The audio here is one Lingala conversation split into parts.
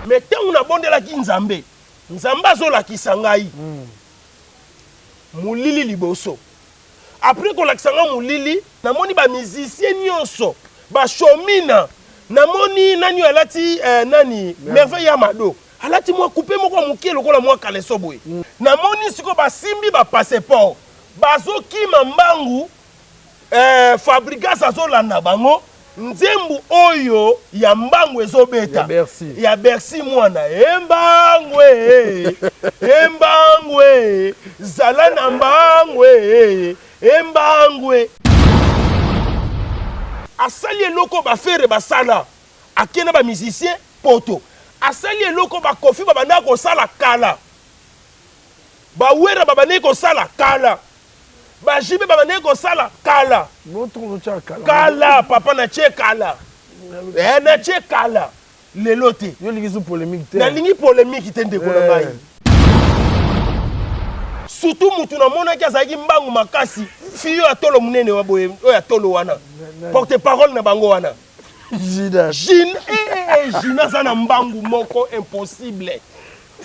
Mais ntango nabondelaki Nzambe, Nzambe azolakisa ngai molili liboso. Après kolakisa ngai molili, namoni ba musiciens nyonso, ba Shomina, namoni nani oyo alati eh, nani Merveille ya Mado alati mwa coupe moko ya moke lokola mwa kaleso boye. Namoni sikoyo basimbi ba passeport bazokima mbangu eh, Fabrigas azolanda bango nzembo oyo ya mbangu ezobeta Ya Bercy. ya Bercy mwana embangu e embangu e zala na mbangu e embangu e asali eloko bafere basala ake na bamusicien poto asali eloko bakofi babandaka kosala kala bawera babandaki kosala kala bajibe babandaki kosala kala kala papa na tie kala eh, na tie kala lelo te nalingi polémique te ndeko na ngai eh. Surtout mutu namonaki azalaki mbangu makasi fille oyo ya tolo munene wa boye oyo ya tolo wana porte parole na bango wana Gina Gina eh, eh, eh, Gina aza na mbangu moko impossible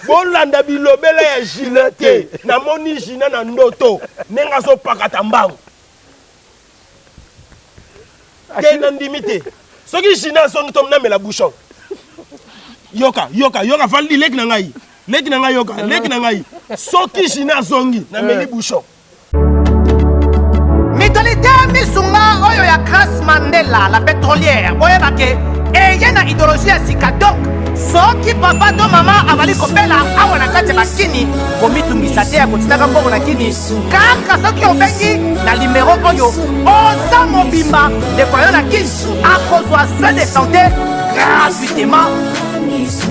bolanda bilobela ya Gina te namoni Gina na ndoto ndenge azopakata mbangu te nandimi te soki Gina azongi to namela bouchon yoka yoka yoka valdi leki na ngai leki na ngai yoka leki na ngai soki Gina azongi nameli eh. bouchon Mutualité misunga oyo ya Grace Mandela la pétrolière boyeba ke eye na idéologie ya sika donc soki papa to mama azali kobela awa na kati ya bakini komitungisa te ya kotindaka mbongo na kini kaka soki obengi na limero oyo oza mobimba ndeko na yo na kini akozwa soin de santé gratuitement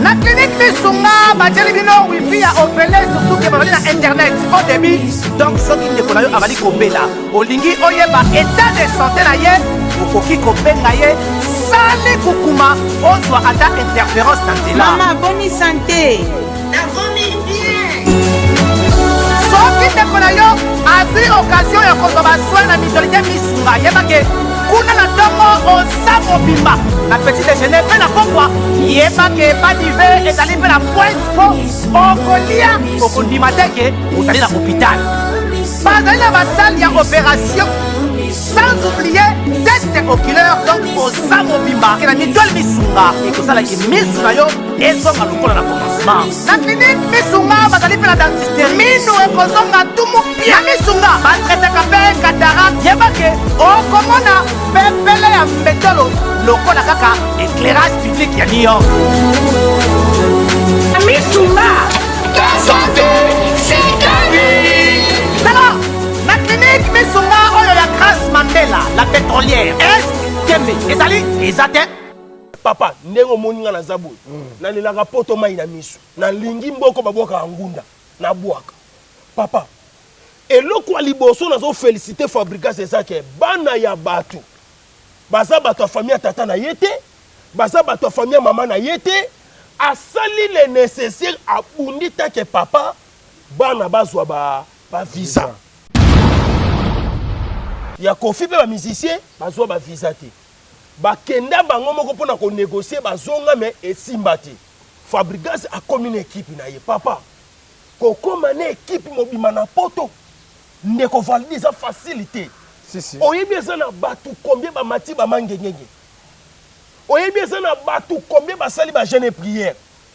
na clinique misunga batieli bino wifi ya ofele surtout ke bazali na internet au débit donc soki ndeko na yo azali kobela olingi oyeba état de santé na ye okoki kobenga ye sali kukuma ozwa ata interférence na nzela mama boni sante nakomi bien soki ndeko na yo azwi occasion ya kozwa basoin na mutualité misunga yeba ke kuna na ntongo oza mobimba na petit déjeuner mpe na pokwa yeba ke badive ezali mpe na pointe mpo okolia okondima te ke ozali na hôpital bazali na basale ya opération sans oublier test oculaire donc oza mobimba ke na mitoile misunga ekosalaki misu na yo ezonga lokola na commencement na clinique misunga bazali mpe na dentiste minu ekozonga tumu pia na misunga batretaka mpe cataracte yeba ke okomona pepele ya mbetolo lokola kaka éclairage public ya new york misunga tala na clinique misunga oyo ya grace mandela la pétrolière est tembe ezali eza te Papa ndenge omoni nga naza boye nalelaka poto mayi na misu nalingi mboko babwakaka ngunda nabwaka papa eloko ya liboso nazo felicite fabrigas eza ke bana ya batu baza bato ya famille ya tata na ye te baza bato ya famille ya mama na ye te asali le necessaire abundi take papa bana bazwa ba, ba visa ya kofi mpe ba musicien bazwa ba visa te Bakenda bango moko pona ko negocier bazonga mais esimba te. Fabrigas akomi na equipe na ye papa. Kokoma na equipe mobimba na poto ndeko Valdy eza facile te. Si si. Oyebi eza na batu combien ba mati ba mangengenge. Oyebi eza na batu combien basali ba jeune et prière.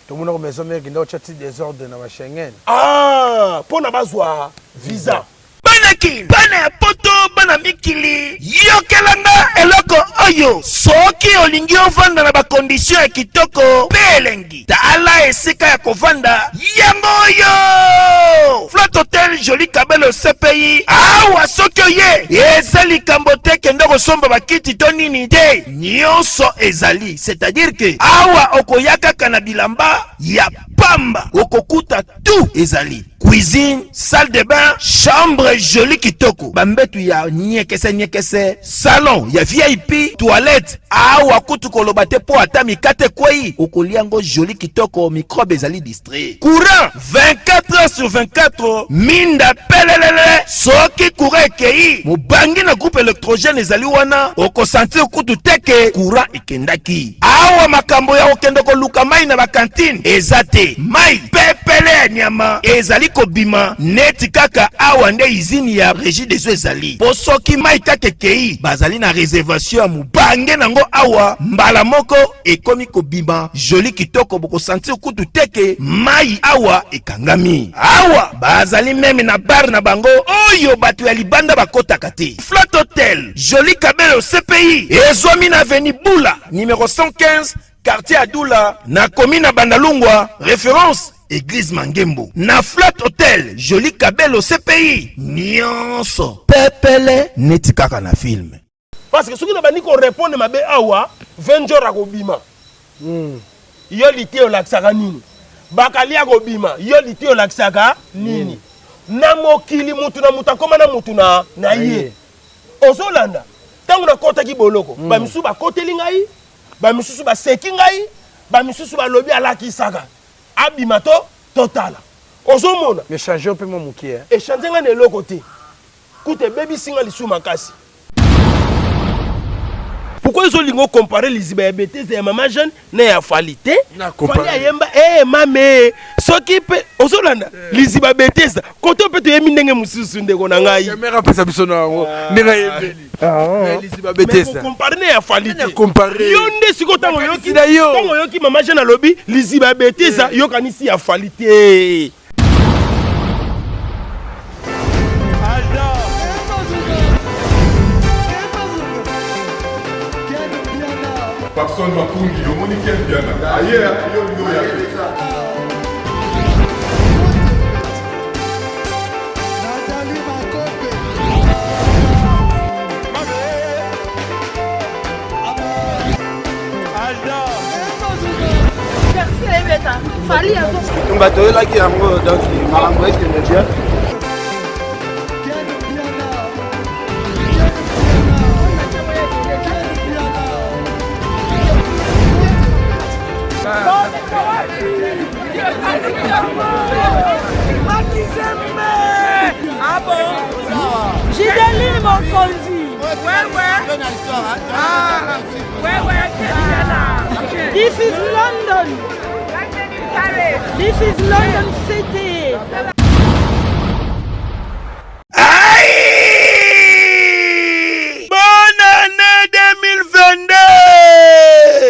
Tomonaka maison mère ekenda kotia ti desordre na ba Schengen. Ah pona bazwa visa. Bana kin, bana ya poto, bana mikili, yokela nga eloko oyo. Soki olingi ovanda na ba conditions ya kitoko pe elengi, tala esika ya kovanda yango oyo! Flat Hotel Jolie Kabelo CPI. Awa soki oye, eza likambo te kende kosomba bakiti to nini te, nyonso ezali. C'est-à-dire que awa okoya kaka na bilamba ya pamba, okokuta tout ezali. Cuisine, salle de bain, chambre jolie kitoko, ba mbetu ya nyekese nyekese, salon ya VIP, toilette awa kutu koloba te po ata mikate ekweyi okolia yango jolie kitoko, microbe ezali distrait. Courant 24 heures sur 24, minda pelelele, soki courant ekeyi mobangi na groupe electrogène ezali wana oko sentir kutu te ke courant ekendaki. Awa makambo ya kokende koluka mayi na ba cantine eza te, mayi pepele ya nyama ezali kobima neti kaka awa nde izini ya Regideso ezali, po soki mayi kaka ekeyi bazali na reservation ya mobange nango awa mbala moko ekomi kobima joli kitoko, boko sentir kutu te ke mayi awa ekangami. Awa bazali meme na bar na bango oyo bato ya libanda bakotaka te. Flat Hotel Jolie Cabello CPI ezwami na avenue Bula numero 115 quartier Adula na commune ya Bandalungwa, reference Eglise Mangembo. Na Flat Hotel Jolie Cabello CPI nyonso pepele neti kaka na film. Parce que soki nabandi ko repondre mabe awa, Venjor akobima. Yo liteya olakisaka nini? Bakali akobima, yo liteya olakisaka nini? Na mokili mutu na mutu akoma na mutu na, na ye. Ozolanda? Tango nakotaki boloko, ba misusu bakoteli ngai, ba misusu baseki ngai, ba misusu balobi alakisaka. Abima to totala. Ozomona? Mais changer mpe mwa moke, hein? Echanger ngai na eloko te. Kutu ebebisi nga lisusu makasi. Pourquoi ezo lingo comparer liziba ya Bethesda ya mama Jeanne na ya Fally te? Fally ayemba eh mame soki pe ozolanda eh. liziba Bethesda koto pe toyembi ndenge mosusu ndeko na ngai. Mère apesa biso na yango ah. ndenge ayembeli. Ah. Liziba Bethesda. Comparer na ya Fally te. Yo nde siko tango yoki tango yoki mama Jeanne alobi liziba Bethesda eh. yokanisi ya Fally te. Papson Makungi, omoni Ken Mpiana aye yo olingi oya te. Bitumba toyelaki yango donc makambo ekende bien. Gideline Mokonzi. This is London. This is London City. Aïe! Bonne année 2022!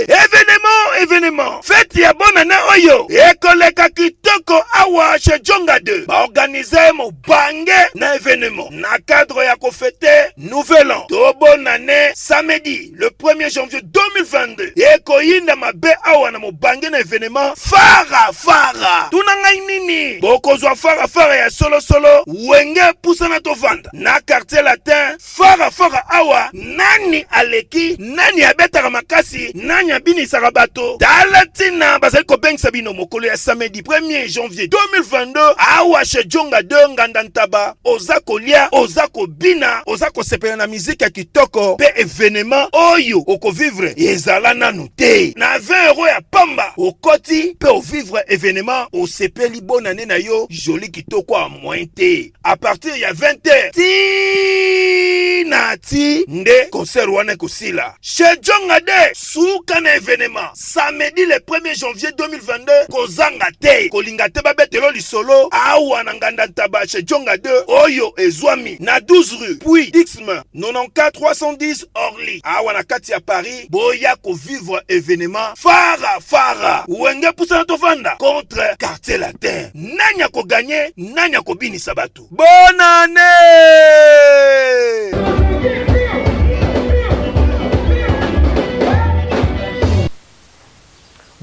Événement, événement. Fête ya bonne année oyo ekoleka kitoko awa chez Djonga 2. Ba organiser mobange na événement na cadre ya kofete Nouvel an to bonne année samedi le 1er janvier 2022 ekoyinda mabe awa na mobange na evenement fara fara tuna ngai nini bokozwa fara fara ya solo solo wenge pusana tovanda na quartier latin fara fara awa nani aleki nani abetaka makasi nani abinisaka bato tala ntina bazali kobengisa bino mokolo ya samedi 1er janvier 2022 awa chez Djonga 2 nganda ntaba oza kolia oza kobina oza kosepela na miziki ya kitoko mpe evenema oyo okovivre ezala nanu te na 20 euro ya pamba okoti mpe ovivre evenema osepeli bonane na yo joli kitoko ya moyen te a partir ya 20 heures ti na ti nde concert wana ekosila chez Djonga de suka na evenema samedi le 1er janvier 2022 kozanga te kolinga te babetelo lisolo awa na nganda ntaba chez Djonga 2 oyo ezwami na 12 rue puis Dixme 94 310 Orly awa na kati ya Paris boya kovivre evenement fara fara wenge pusana tovanda contre quartier latin nani akoganye nani akobinisa bato bonne année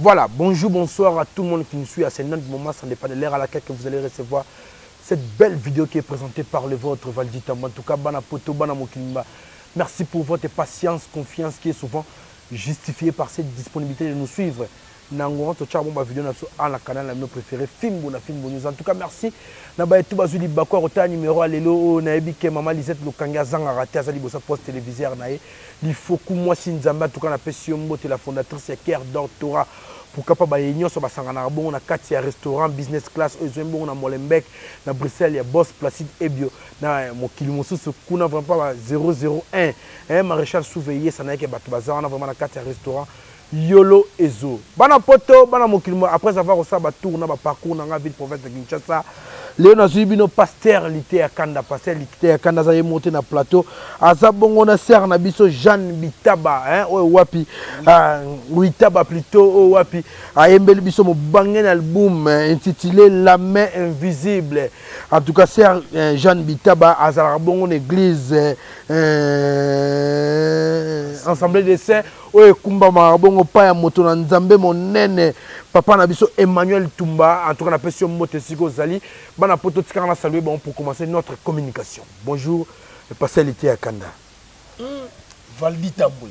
Voilà, bonjour, bonsoir à tout le monde qui nous suit à ce moment, ça dépend de l'heure à laquelle que vous allez recevoir cette belle vidéo qui est présentée par le vôtre Valdi Tamba. En tout cas, Bana Poto, Bana Mokilimba, merci pour votre patience, confiance qui est souvent. justifier par cette disponibilité de nous suivre na ngonga totiaka bongo ba video na biso awa na canal na bino prefere Fimbu na Fimbu News. En tout cas merci na baye tout bazwi libaku ya kotala numero ya lelo oyo. Nayebi ke mama Lisette Lukange azangaka te, aza liboso ya poste televiseur na ye Lifoku mwasi Nzambe. En tout cas napesi yo mbote la fondatrice ya Cœur d'Or Torah. Pourquoi pas baye nyonso basanganaka bongo na kati ya restaurant business class oyo ezwami bongo na Molenbeek na Bruxelles ya boss Placide Ebio na mokili mosusu kuna vraiment ba 001 hein Marechal Souve yesa na ye ke bato baza wana vraiment na kati ya restaurant Yolo ezo. Bana poto bana mokili mo après avoir kosala ba tour na ba parcours na nga ville province ya Kinshasa lelo nazui bino pasteur Liteya Kanda pasteur Liteya Kanda aza ye moko te na plateau aza bongo na sœur na biso Jeanne Bitaba hein oyo wapi Witaba plutôt oyo wapi ayembeli biso mobange na album intitulé La main invisible en tout cas sœur Jeanne Bitaba azalaka bongo na église Assemblée des Saints Oyo ekumbamaka bongo pa ya moto na Nzambe monene papa na biso Emmanuel Tumba en tout cas napesi yo mbote esika ozali bana poto tika nga na saluer bango pour commencer notre communication bonjour pasteur Liteya Kanda. Hum Valdy Tambwe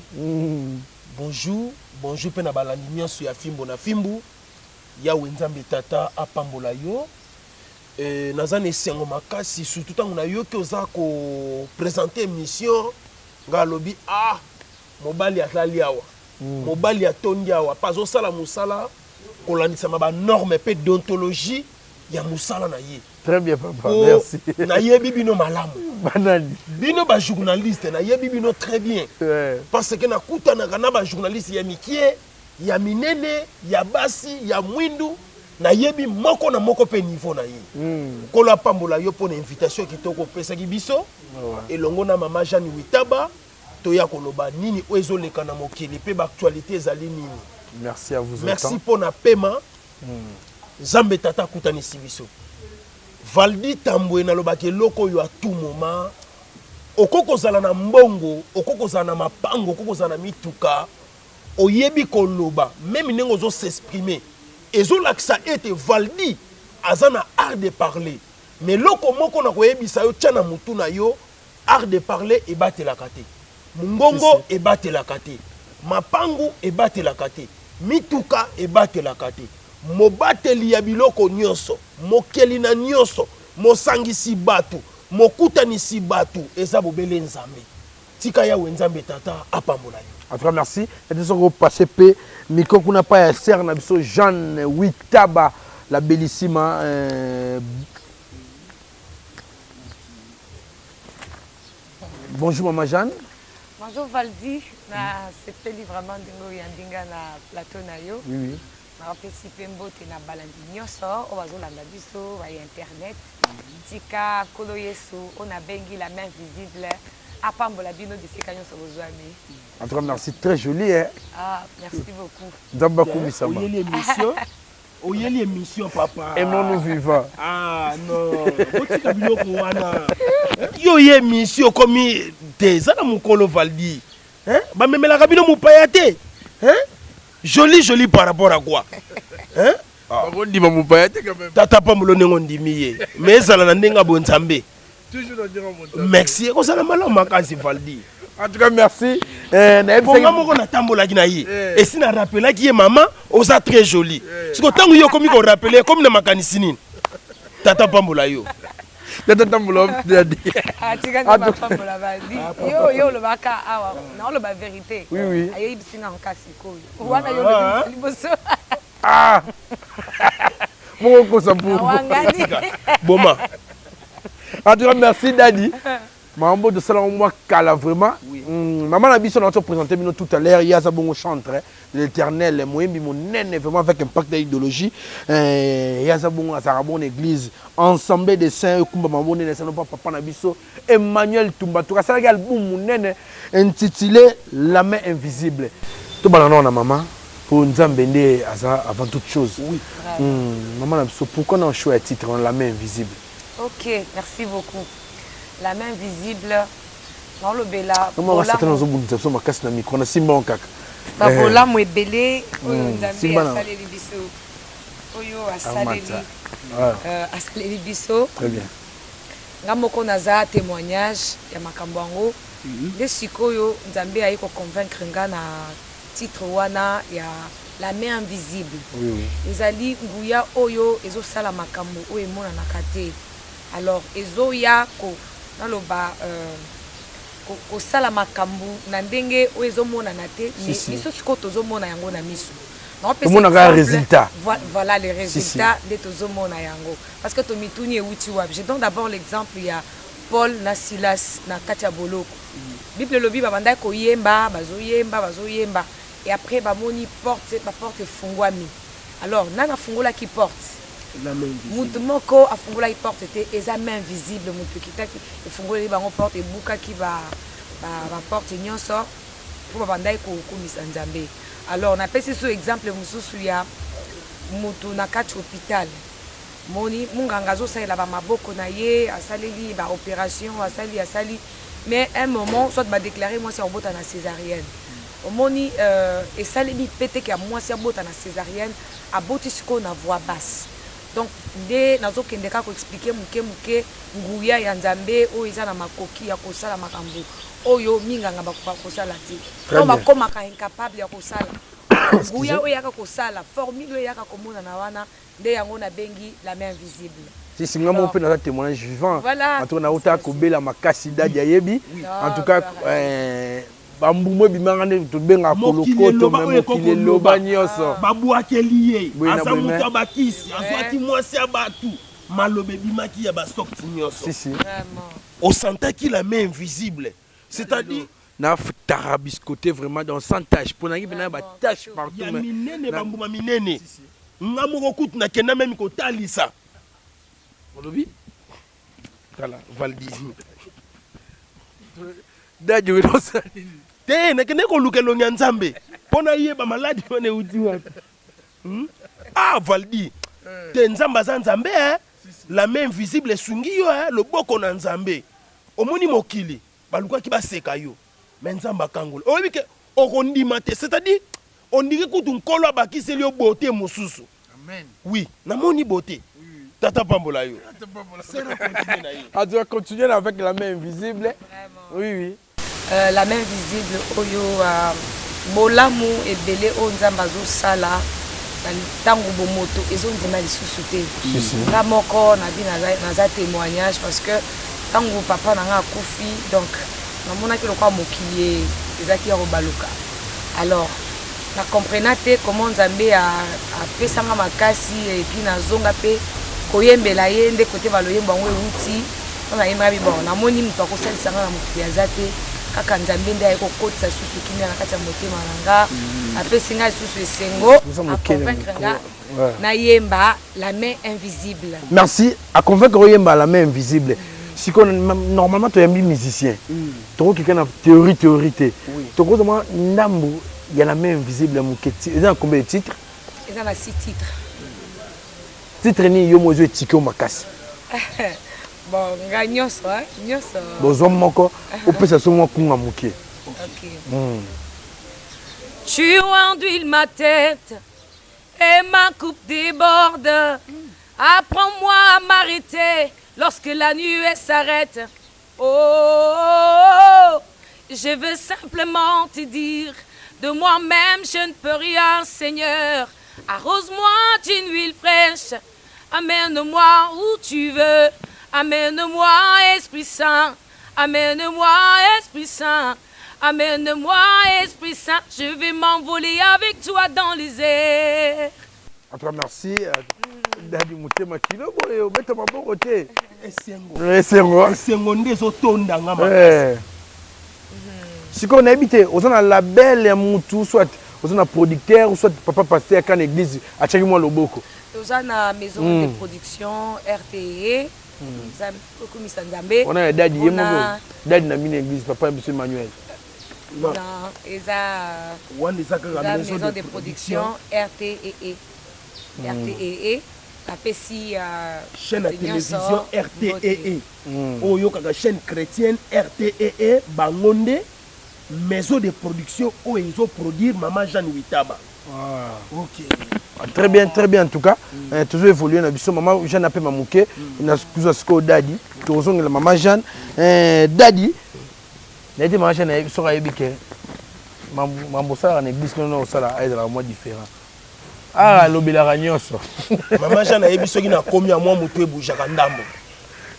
bonjour bonjour pe na balandi nionso ya fimbo na fimbu Yawhe Nzambe tata apambola yo euh, naza na esengo makasi surtout tango nayoki oza ko presenter emission nga alobi ah Mobali azali awa, mobali atondi awa pe azosala mosala kolandisama ba normes pe deontologie ya mosala na ye. Très bien papa, Po merci. nayebi bino malamu. Banani? Bino ba journalistes nayebi bino très bien. Ouais. Parce que nakutanaka na ba journalistes ya mikie, ya minene, ya basi, ya mwindu, nayebi moko na moko pe niveau na ye. Nkolo apambola yo pona invitation kitoko opesaki biso elongo na mama Jeanne Witaba. Toya koloba nini oyo ezo leka na mokili pe ba actualite ezali nini. Merci à vous Merci autant. pona pema Nzambe tata akutanisi biso. Valdy Tambwe nalobaka eloko oyo à tout moment okoki kozala na mbongo okoki kozala na mapango okoki kozala na mituka oyebi koloba meme ndenge ozo s'exprimer ezolakisa ete Valdy aza na art de parler mais eloko moko nakoyebisa yo tia na mutu na yo Art de parler ebatelaka te, mungongo ebatelaka te, mapangu ebatelaka te, mituka ebatelaka te. Mobateli ya biloko nionso, mokeli na nionso, mosangisi batu, mokutanisi batu eza bobele Nzambe. Tika Yawhe Nzambe Tata apambola yo. En tout cas merci nete soki o passe pe micro kuna pa ya sœur na biso Jeanne Witaba la bellissima euh, Bonjour maman Jeanne. Bonjour Valdy, na sepeli vraiment ndenge oyambi nga na plateau na yo. Oui, oui. Napesi mpe mbote na balandi nyonso oyo bazolanda biso ba internet. Tika Nkolo Yesu oyo nabengi la main visible apambola bino bisika nyonso bozwami. En tout cas merci, très jolie hein. Ah, merci beaucoup. Nzambe akumisama. Oyeli émission Oyeli emission papa. Aimons nous vivants. Ah non, botika biloko wana. Yo ye emission okomi te, eza na mukolo Valdi. Hein? Bamemelaka bino mupaya te. Hein? Joli joli par rapport à quoi? Hein? Ah. Bakondima mupaya te quand même. Tata pambulo ndenge ondimi ye. Mais ezala na ndenge ya bonzambe. Toujours na ndenge ya bonzambe. Merci, ekozala malamu makasi Valdi. En tout cas, merci. Eh, po nga moko natambolaki na ye eh. esi na rappelaki ye mama oza très jolie eh. siko ntango yo okomi korapele ekomi na makanisi nini tata pambola yo tata tambola atikapambola badi yo yo olobaka awa naoloba verité ayebisi nga nka sikoyo wana yo olobi liboso ah moko kosa mpungu boma en tout cas merci daddy Maman Bodo sala mwa kala vraiment. Oui. Mm, maman na biso na to présenter bino tout à l'heure, yaza bongo chantre hein, l'éternel moyembi monene vraiment avec impact ya idéologie. Euh, yaza bongo azaka bongo église ensemble des saints ekumba maman nene sano papa na biso Emmanuel Tumba to kasalaki album monene intitulé La main invisible. To bana na maman po Nzambe nde aza avant toute chose. Oui. Mm, maman na biso pourquoi na choix ya titre La main invisible? Ok, merci beaucoup. La main visible naolobela Mama Satana azobundisa biso makasi na micro na simba yango kaka. Babolamu ebele oyo Nzambe asaleli biso oyo asaleli asaleli biso. Très bien. Nga moko naza témoignage ya makambo yango nde sikoyo Nzambe aye ko convaincre nga na. titre wana ya la main invisible. Oui, oui. Ezali nguya oyo ezosala makambo oyo emonanaka te. Alors ezoya ko naloba euh, kosala makambo na ndenge oyo ezomonana te mais biso sikoyo tozomona yango na miso. Tomonaka résultat. Voilà le résultat nde tozomona yango parce que tomituni ewuti wapi. Je donne d'abord l'exemple ya Paul na Silas na kati ya boloko. Bible elobi babandaki koyemba, bazoyemba, bazoyemba et après bamoni porte, ba porte efungwami. Alors nani afungolaki porte? Mutu moko afungolaki porte te, eza main visible mutu ekitaki efungoleli bango porte, ebukaki ba ba porte nyonso po babandaki kokumisa Nzambe. Alors napesi so exemple mosusu ya mutu na kati hopital. Moni munganga azosalela ba maboko na ye, asaleli ba operation, asali asali mais un moment soit ba declarer mwasi akobota na cesarienne. Omoni euh, esalemi pe te ke mwasi abota na cesarienne, aboti sikoyo na voix basse. Donc nde nazokende kaka ko expliquer muke muke nguya ya Nzambe oyo eza na makoki ya kosala makambo oyo minganga bakoka kosala te. Donc bakomaka incapable ya kosala. Nguya oyo eyaka kosala, formule oyo eyaka komonana wana Nde yango na bengi la main invisible. Si si nga moko pe naza temoignage vivant en tout cas nawutaka kobela makasi dady ayebi en tout cas eh, ba mbuma ebimaka nde tobengaka kolokoto mais mokili eloba nyonso babwakeli ye aza moto ya bakisi azwaki mwasi ya bato maloba ebimaki ya basorti nyonso si, si. Osantaki la main invisible c'est-à-dire Na tarabiscote vraiment dans sans tache pona ngi pena ba tache partout ya minene ba mbuma minene nga moko kutu na kenda meme kotalisa olobi tala valdi dadi osali te nakende koluka elongi ya nzambe mpo nayeba maladi wana euti wapi hmm? ah valdi eh. te nzambe aza nzambe eh? la main invisible esungi yo eh? loboko na nzambe omoni mokili Balukaki baseka yo mais Nzambe akangola. Oyebi ke okondima te, c'est à dire on dirait kutu Nkolo abakiseli yo beaute mosusu. Amen. Oui, namoni beaute. Tata pambola yo. Sera continue na ye. En tout cas, continuer avec la main invisible. Vraiment. Oui, oui. Euh, la main invisible oyo euh, bolamu ebele oyo Nzambe azosala na ntango bomoto ezondima lisusu te. Nga moko nabi naza témoignage parce que Tango papa na nga akufi donc na monaki lokola mokili ezalaki ya kobaluka alors na comprena te comment Nzambe apesa nga makasi et puis na zonga pe koyembela ye nde kote ba loyembo yango ewuti na yembaki bon na moni moto akosalisa nga na mokili aza te kaka Nzambe nde aye kokotisa lisusu kimia na kati ya motema na nga apesi nga lisusu esengo a convaincre nga nayemba La main invisible. Merci a convaincre oyemba la main invisible. Sikoyo normalement toyambi musicien. Mm. Tokoki kaka na théorie théorie te. Tokozwa mwa ndambo ya la main invisible ya moke. Eza na combien de titres? Eza na 6 titres. Titre nini yo mozo etike yo makasi? Bon, nga nyonso, hein, nyonso. Bozwa moko opesa so mwa kunga moke. Ok. Mm. Tu enduis ma tête Et ma coupe déborde. Apprends-moi à m'arrêter lorsque la nuée s'arrête. Oh, oh, oh, je veux simplement te dire, de moi-même je ne peux rien, Seigneur. Arrose-moi d'une huile fraîche, amène-moi où tu veux. Amène-moi, Esprit Saint, amène-moi, Esprit Saint. Amène-moi, Esprit Saint, je vais m'envoler avec toi dans les airs. En tout cas, merci. Euh, Dadi Mutema Kilo, boye, obeta maboko te. Esengo. Esengo. Esengo nde ezotonda nga makasi. Eh. Sikoyo nayebi te, oza na label ya mutu, soit oza na producteur, soit papa pasteur kana église atiaki mwa loboko. Toza na maison mm. de production RTE. Okumisa Nzambe. Wana ya dadi ye moko. Dadi na mine église papa biso Emmanuel. Non, eza wana eza kaka maison de production RTEE. RTEE apesi chaîne ya télévision RTEE. Oyo oyokaka chaîne chrétienne RTEE bango nde maison de production oyo ezo produire maman Jeanne Witaba. Ah. Ok. Ah, très bien, très bien en tout cas. Mm. Eh, toujours évoluer na biso maman Jeanne apema moke mm. na kuza sikoyo dadi tozongela maman Jeanne. Eh, dadi nayebi maman Jeanne soki ayebi ke Mambo osalaka na église kuna osala ezalaka mwa différent. Ah, alobelaka nyonso. Mama Jeanne ayebi soki nakomi ya mwa motu ebujaka ndambo.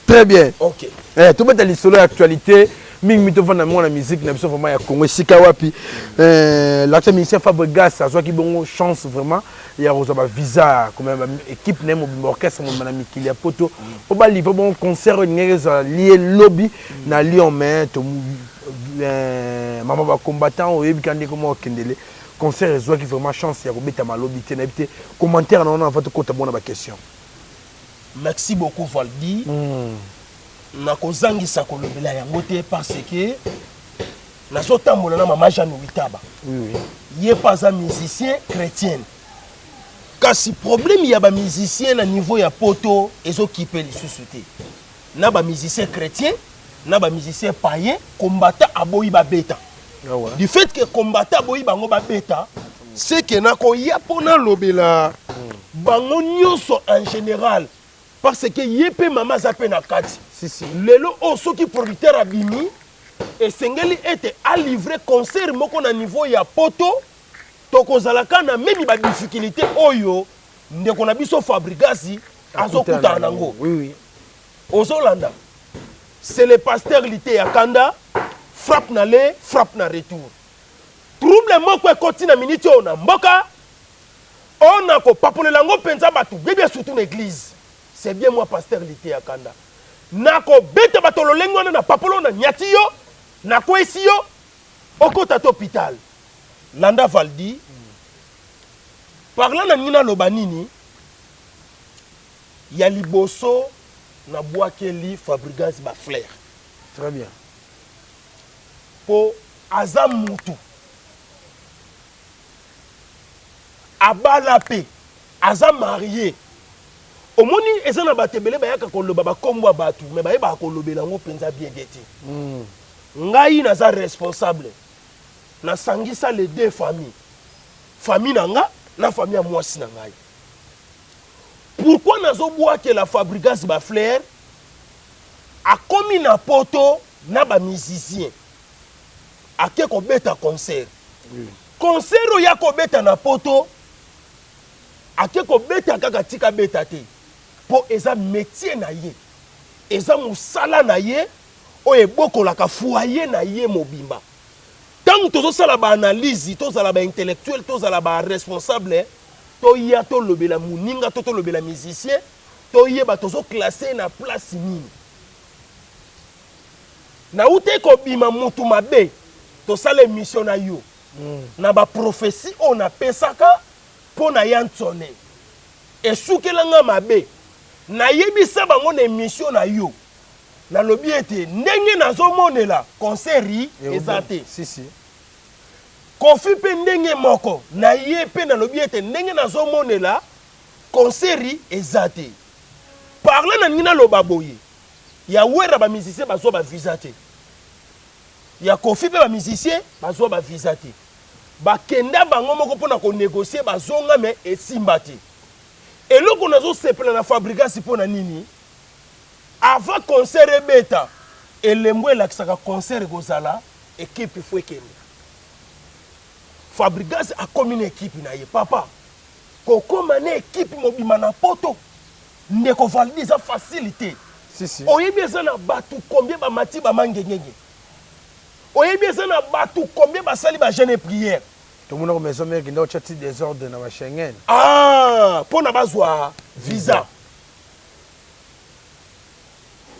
Très bien. Ok. Eh, tobeta lisolo ya actualité mingi mingi tovanda mwana musique na biso vraiment ya Congo esika wapi eh, l'acteur musicien Fabregas azwaki bongo chance vraiment ya kozwa ba visa komema ba équipe na ye mobimba orchestre mobimba na mikili ya poto mpo balivre bongo concert oyo elingaki ezala lie lobi na Lyon mais to eh, mama ba combattant oyebi ka ndenge moko okendele concert ezwaki vraiment chance ya kobetama lobi te nayebi te commentaire na wana avant tokota bongo na ba question. Merci beaucoup Valdy. Nakozangisa kolobela yango te parce que nazotambola na mama Jeanne Witaba. Oui, oui. Ye mpe aza musicien chrétienne. Kasi problème ya ba musicien na niveau ya poto ezokipe lisusu te. Na ba musicien chrétien na ba musicien païen combattant aboyi babeta. Ah ouais. Du fait que combattant aboyi bango babeta, c'est que nakoya mpo nalobela bango nyonso en général parce que ye mpe mama aza mpe na kati. Si, si. Lelo oyo soki producteur abimi esengeli ete alivre concert moko na niveau ya poto tokozalaka na memi ba difficulté oyo ndeko na biso Fabregas azokutana nango. Oui, oui. Ozolanda c'est le pasteur Liteya Kanda frappe na le frappe na retour. Trouble moko ekoti na minute oyo na mboka oyo na kopapolela yango mpenza bato bebia surtout na église. C'est bien moi pasteur Liteya Kanda. Nakobeta bato lolenge wana na papolo na nyati yo nakwesi yo okota to hôpital. Landa Valdi parlant na nini naloba nini ya liboso nabwakeli Fabregas ba fleurs. Très bien. Po aza mutu abala pe aza marie omoni eza na bato ebele bayaka koloba bakombo ya bato mais bayebaka kolobela yango mpenza bien bien te. Ngai naza responsable nasangisa les deux familles, famille na nga na famille ya mwasi na ngai. Pourquoi nazobwakela Fabregas ba fleurs? Akomi na poto na ba musiciens ake kobeta concert. Concert oyo akobeta na poto ake kobeta kaka tika beta te po eza métier na ye, eza mosala na ye oyo ebokolaka foyer na ye mobimba. Tango tozosala ba analyse, tozala ba intellectuel, tozala ba responsable, toya tolobela moninga to tolobela musicien, toyeba tozo classe na place nini. Nauti kobima mutu mabe, tosala émission na yo na ba prophétie oyo napesaka mpo na ya Nsone esukela nga mabe. Nayebisa bango na émission na yo, nalobi ete ndenge nazomonela concert eza te. Si, si. Koffi mpe ndenge moko na ye mpe nalobi ete ndenge nazomonela concert eza te. Parle na ningi naloba boye ya Werra ba musicien bazwa ba visa te, ya Koffi mpe ba musicien bazwa ba visa te, bakenda bango moko mpona konégocier bazonga me esimba te. Eloko nazosepela na Fabregas mpo na nini? Avant concert ebeta elembo elakisaka concert ekozala equipe faut ekende. Fabregas akomi na equipe na ye papa kokoma na equipe mobima na poto ndeko Valdi eza facile te. Si, si. Oyebi eza na bato combien bamati bamangengenge, oyebi eza na bato combien basali ba jeûne et prière. Tomonaka maison mère kenda otya ti désordre na ba Schengen. Ah, mpona bazwa visa.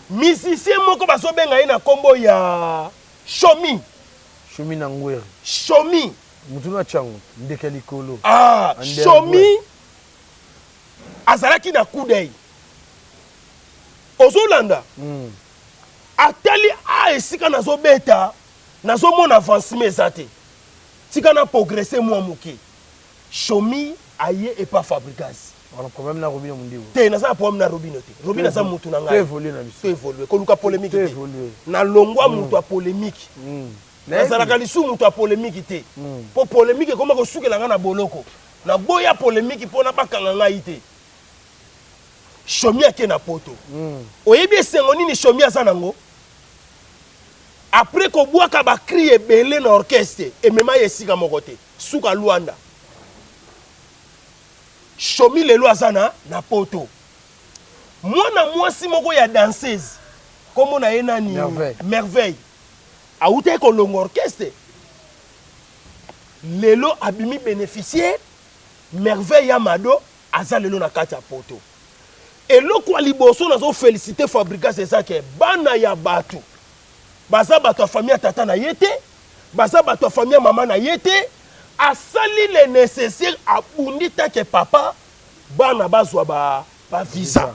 Musicien moko bazobenga ye na kombo ya Shomi. Shomi na Ngwere. Shomi. Mutu na chango ndeke likolo. Ah, Shomi azalaki na coup d'œil. Ozolanda? Atali a esika nazobeta, nazomona avancement eza te. Tika na progresser mwa moke. Shomi aye epa Fabregas. Wana problème na Robino Mundibu. Te naza na problème na Robino te. Robino aza mutu na ngai. To évoluer na biso. To évoluer. Koluka polémique To te. évoluer. Nalongwa mutu ya polémique. Nazalaka lisusu mutu ya polémique te. Po polémique ekoma kosukela ngai na boloko. Naboya polémique mpona bakanga ngai te. Shomi ake na poto. Oyebi esengo nini Shomi aza nango? Après kobwaka ba cris ebele na orchestre, emema ye esika moko te. Suka Luanda. Shomi lelo aza na na poto. Mwana mwasi moko ya danseuse, kombo na ye nani? Merveille. Merveille. Awutaki kolongwa orchestre. Lelo abimi beneficiaire. Merveille ya Mado aza lelo na kati ya poto. Eloko ya liboso nazo feliciter Fabrigas eza ke bana ya batu baza batu ya famille ya tata na ye te, baza batu ya famille ya mama na ye te, asali le necessaire abundi tant que papa bana bazwa ba ba visa.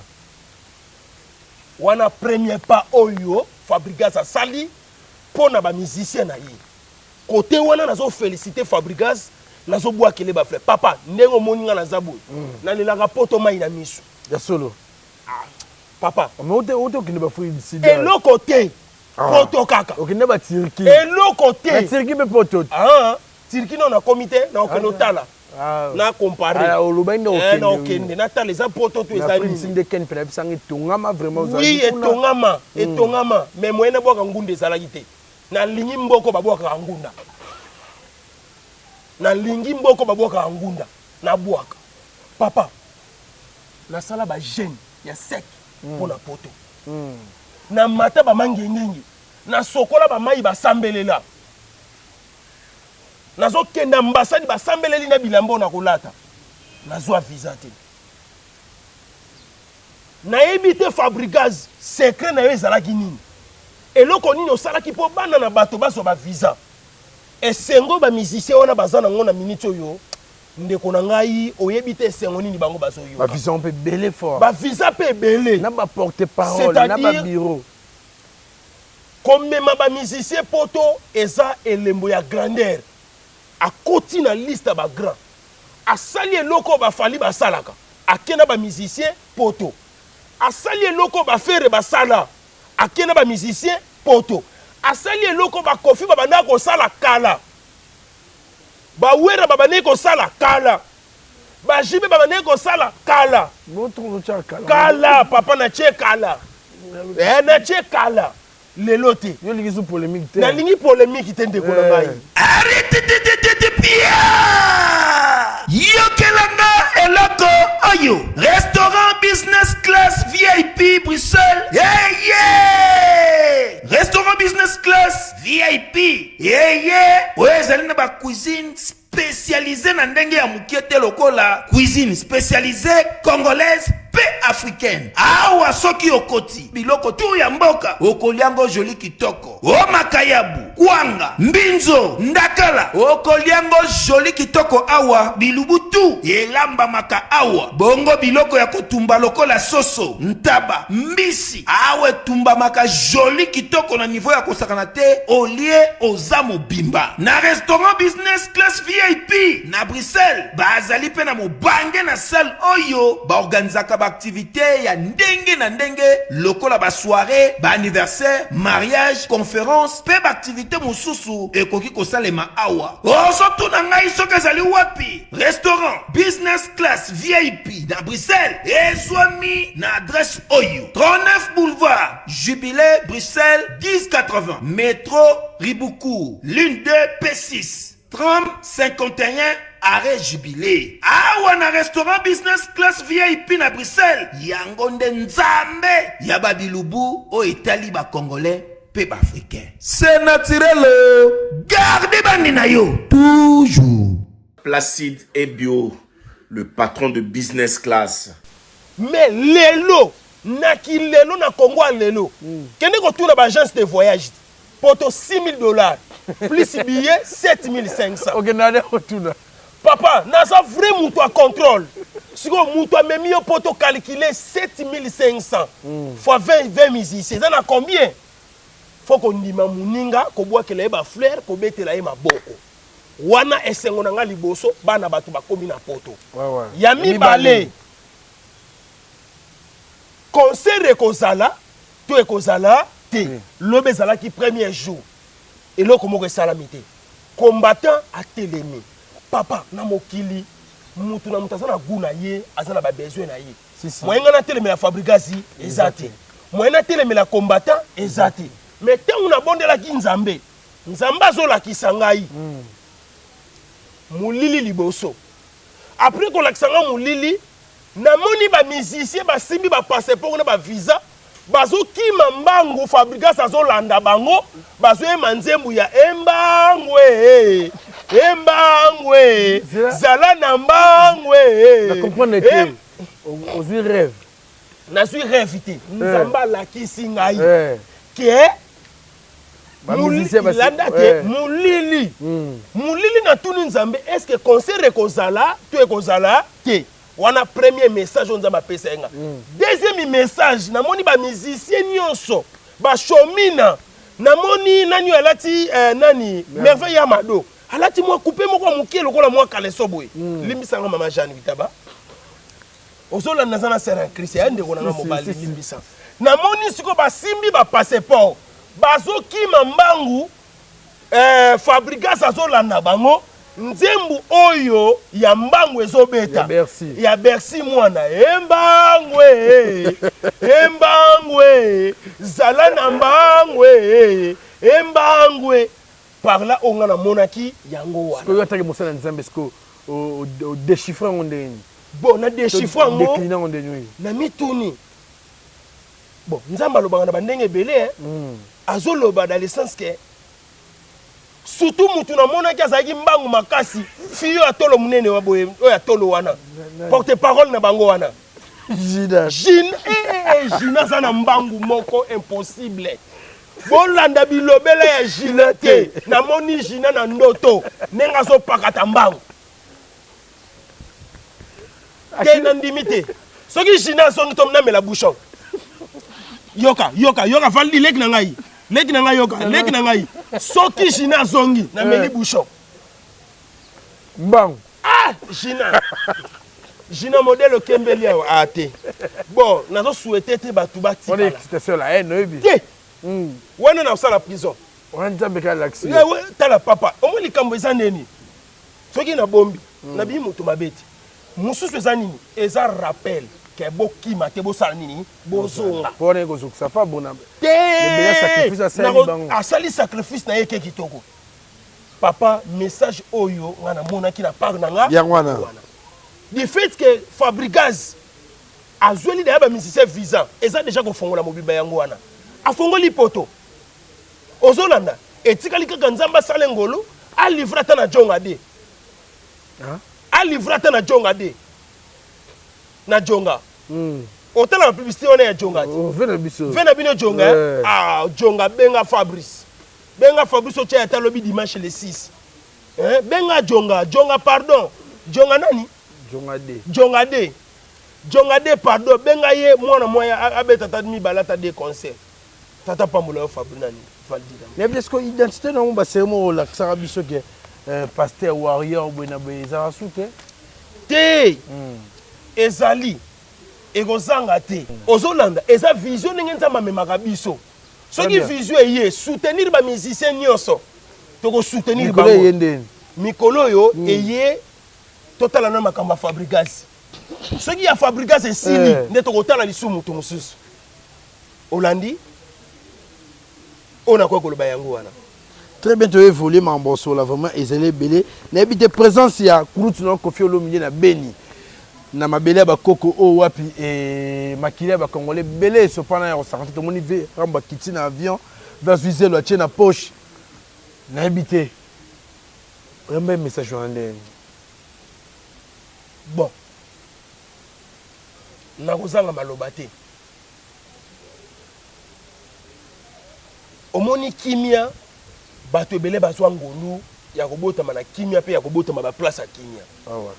Wana premier pas oyo Fabrigas asali pona ba musiciens na ye. Cote wana nazo feliciter Fabrigas nazo bwakele ba fleurs. Papa ndenge omoni nga naza boye nalelaka poto mayi na misu. Ya solo. Ah papa. Mais ote ote okende ba Afrique du Sud. Eloko te. Poto kaka. Okende ba Turquie. Eloko te. Na Turquie pe poto. Ah Turquie non nakomi te na okende otala. Na comparer. Ah olobaki nde okende. Eh na okende natala eza poto to eza nini. Na nde Ken pe nayebisa nga etongama vraiment ozali. Oui etongama etongama mais moyen nabwaka ngunda ezalaki te. Nalingi mboko babwakaka ngunda. Nalingi mboko babwakaka ngunda. Nabwaka. Papa, nasala ba jeune ya sec mpo na poto. Namata ba mangengenge. Nasokola ba mayi basambelela. Nazokende ambassade basambeleli na bilamba oyo nakolata. Nazwa visa te. Nayebi te Fabrigaz secret nayo ezalaki nini? Eloko nini osalaki po bana na bato bazwa ba visa? Esengo ba musiciens wana baza nango na minute oyo ndeko na ngai oyebi te esengo nini bango bazo yoka. Ba visa mpe ebele fort. Ba visa mpe ebele. Na ba porte parole, na ba bureau. Komema ba musiciens poto eza elembo ya grandeur. Akoti na liste ya ba grand. Asali eloko oyo ba Fally basalaka. Ake na ba musiciens poto. Asali eloko oyo ba Ferre basala. Ake na ba musiciens poto. Asali eloko oyo ba Koffi babandaka kosala kala. Ba Werra babandaki kosala kala. Ba JB babandaki kosala kala. Kala papa natie kala. Eh natie kala. Lelo te. Yo olingi su polemique te. Nalingi polemique te ndeko na ngai. Arititititipia! Yokela nga eloko oyo! Restaurant Business Class VIP Bruxelles eye! Restaurant Business Class VIP eye! Oyo ezali na ba cuisines specialise na ndenge ya mokie te lokola cuisine specialise congolaise pe africaine. Awa soki okoti, biloko tout ya mboka okolia ngo jolie kitoko. O makayabu, kwanga, mbinzo, ndakala okolia ngo jolie kitoko awa bilubu tout elambamaka awa. Bongo biloko ya kotumba lokola soso, ntaba, mbisi Awa etumbamaka jolie kitoko na niveau ya kosakana te olie oza mobimba. Na restaurant business class vip na Bruxelles bazali pe na mobange na salle oyo ba organisaka ba activites ya ndenge na ndenge lokola ba soirees, ba anniversaires, mariages, conferences pe ba activites mosusu ekoki kosalema awa. Ozo tuna ngai soki ezali wapi? Restaurant Business Class VIP na Bruxelles ezwami na adresse oyo, 39 boulevard Jubilee, Bruxelles 1080, metro Riboucourt, ligne 2 P6, tram 51 arrêt Jubilee. Awa na restaurant Business Class VIP na Bruxelles, yango nde Nzambe ya ba bilubu oyo etali ba Congolais pe ba Africains. C'est naturel oh! Garde bandi na yo toujours. Placide Ebio, le patron de business class. Mais lelo na ki lelo na Congo ya lelo kende kotuna ba agence de voyage poto 6000 dollars plus billet 7500. Okenda nde kotuna. Papa naza vrai mutu ya controle sikoyo mutu amemi yo poto calculer 7500 fois 20 20 musiciens eza na combien? Faut kondima muninga kobwakela ye ba fleurs kobetela ye maboko. Wana esengo na nga liboso bana batu bakomi na poto. Ya mibale concert ekozala to ekozala te. Lobi ezalaki premier jour eloko moko esalami te. Combattant atelemi. Papa na mokili mutu na mutu aza na gout na ye aza na ba besoin na ye. Moyen nga natelemela Fabrigaz eza te. Moyen natelemela combattant eza te. Mais ntango nabondelaki Nzambe, Nzambe azolakisa ngai molili liboso. Après kolakisa ngai molili, namoni ba musiciens basimbi ba passeport na ba visa, bazokima mbangu, Fabrigas azolanda bango, bazoyemba nzembo ya Embangu ee, Embangu ee, zala na mbangu ee. Na comprendre te, ozwi rêve. Nazwi rêve te, Nzambe alakisi ngai ke landa te molili molili. Natuni Nzambe, est ce que concert ekozala to ekozala te? Wana premier message oyo Nzambe apesa ye nga. Deuxième message, namoni ba musicien nyonso bashomina, namoni nani oyo alati nani, Merveille ya Mado, alati mwa coupe moko ya moke lokola mwa kaleso boye. Limbisanga mama Jeanne Witaba, ozolanda, naza na sœur en Christ ya ndeko nanga mobali, limbisa. Namoni sikoyo basimbi ba passeport, bazokima mbangu, Fabrigas azolanda bango, nzembo oyo ya mbangu ezobeta Ya Bercy. Ya Bercy mwana embangu e embangu e zala na mbangu e embangu e par là oyo nga namonaki yango wana. Sikoyo ataki mosala ya Nzambe, sikoyo odéchiffre yango ndenge nini? Bon, na déchiffre yango, décline yango ndenge nini? Na mituni, bon, Nzambe alobaka na bandenge ebele, hein. Azoloba dans le sens que surtout mutu namonaki azalaki mbangu makasi, fille oyo atolo monene wa boye, oyo atolo wana, porte parole na bango wana. Gina. Gina, eh, eh, Gina aza na mbangu moko impossible. Bolanda bilobela ya Gina te. Namoni Gina na ndoto ndenge azopakata mbangu te, nandimi te. Soki Gina azongi to namela bouchon. Yoka, yoka, yoka, Valdi, leki na ngai, leki na ngai, yoka, leki na ngai. Soki Gina azongi, nameli bouchon. Mbangu. Ah, Gina, Gina modèle okembeli awa, ah te. Bon, nazo souhaite te bato wana batikala excitation la haine, oyebi te. Wana na kosala prison. Wana Nzambe kaka alakisi yo. Tala papa, omoi likambo eza nini? Soki nabombi, nabii moto mabe te. Mosusu eza nini? Eza rappel ke bokima te, bosala nini? Bozonga. Mpo wana ekozokisa fa bona te. Ebele sacrifice asali bango. Asali sacrifice na ye ke kitoko. Papa, message oyo nga namonaki na part na nga Yango wana. Du fait que Fabrigaz azweli daya bamusicien visa, eza déjà kofongola mobimba. Yango wana afongoli poto, ozolanda. Etikali kaka Nzambe asala ngolu, alivre ata na jonga de, alivre ata na jonga de, na jonga. Otala bapublicité wana ya jonga te. Oh, ve na biso. Ve na bino jonga, eh? Ah, jonga, benga Fabrice, benga Fabrice otya ata lobi dimanche le 6, eh? Benga jonga, jonga pardon, jonga nani? Jonga de. Jonga de, jonga de pardon, benga ye mwana mwa abeta ata mibale, ata de concert. Tata pambola yo Fabri nani Valdida. Nayebi te sikoyo identité nango, basere moko olakisaka biso ke pasteur warrior boye na boye, ezalaka su te? Te, ezali, ekozanga te. Ozolanda, eza vision ndenge Nzambe amemaka biso. Soki bien. Vision eye soutenir bamusicien nyonso, tokosoutenir Mikolo bango. eye ndeni? Mikolo oyo eye, totala na makambo ya Fabrigas. Soki ya Fabrigas esili, nde tokotala lisusu moto mosusu. Olandi oyo nakoki koloba yango wana. Très bien, toévolue makambo osola vraiment ezali ebele. Nayebi te, présence ya kulutu na Kofi Olomide na Beni, na mabele ya bakoko oyo wapi makili ya bakongole ebele esopana ya kosaka te. Tomoni ve Rambo akiti na avion, ve azwi zelo atie na poche. Nayebi te, oyamba message wana ndenge? Bon, nakozanga maloba te. Omoni kimia, bato ebele bazwa ngolu ya kobotama na kimia mpe ya kobotama baplace ya kimia. Awa.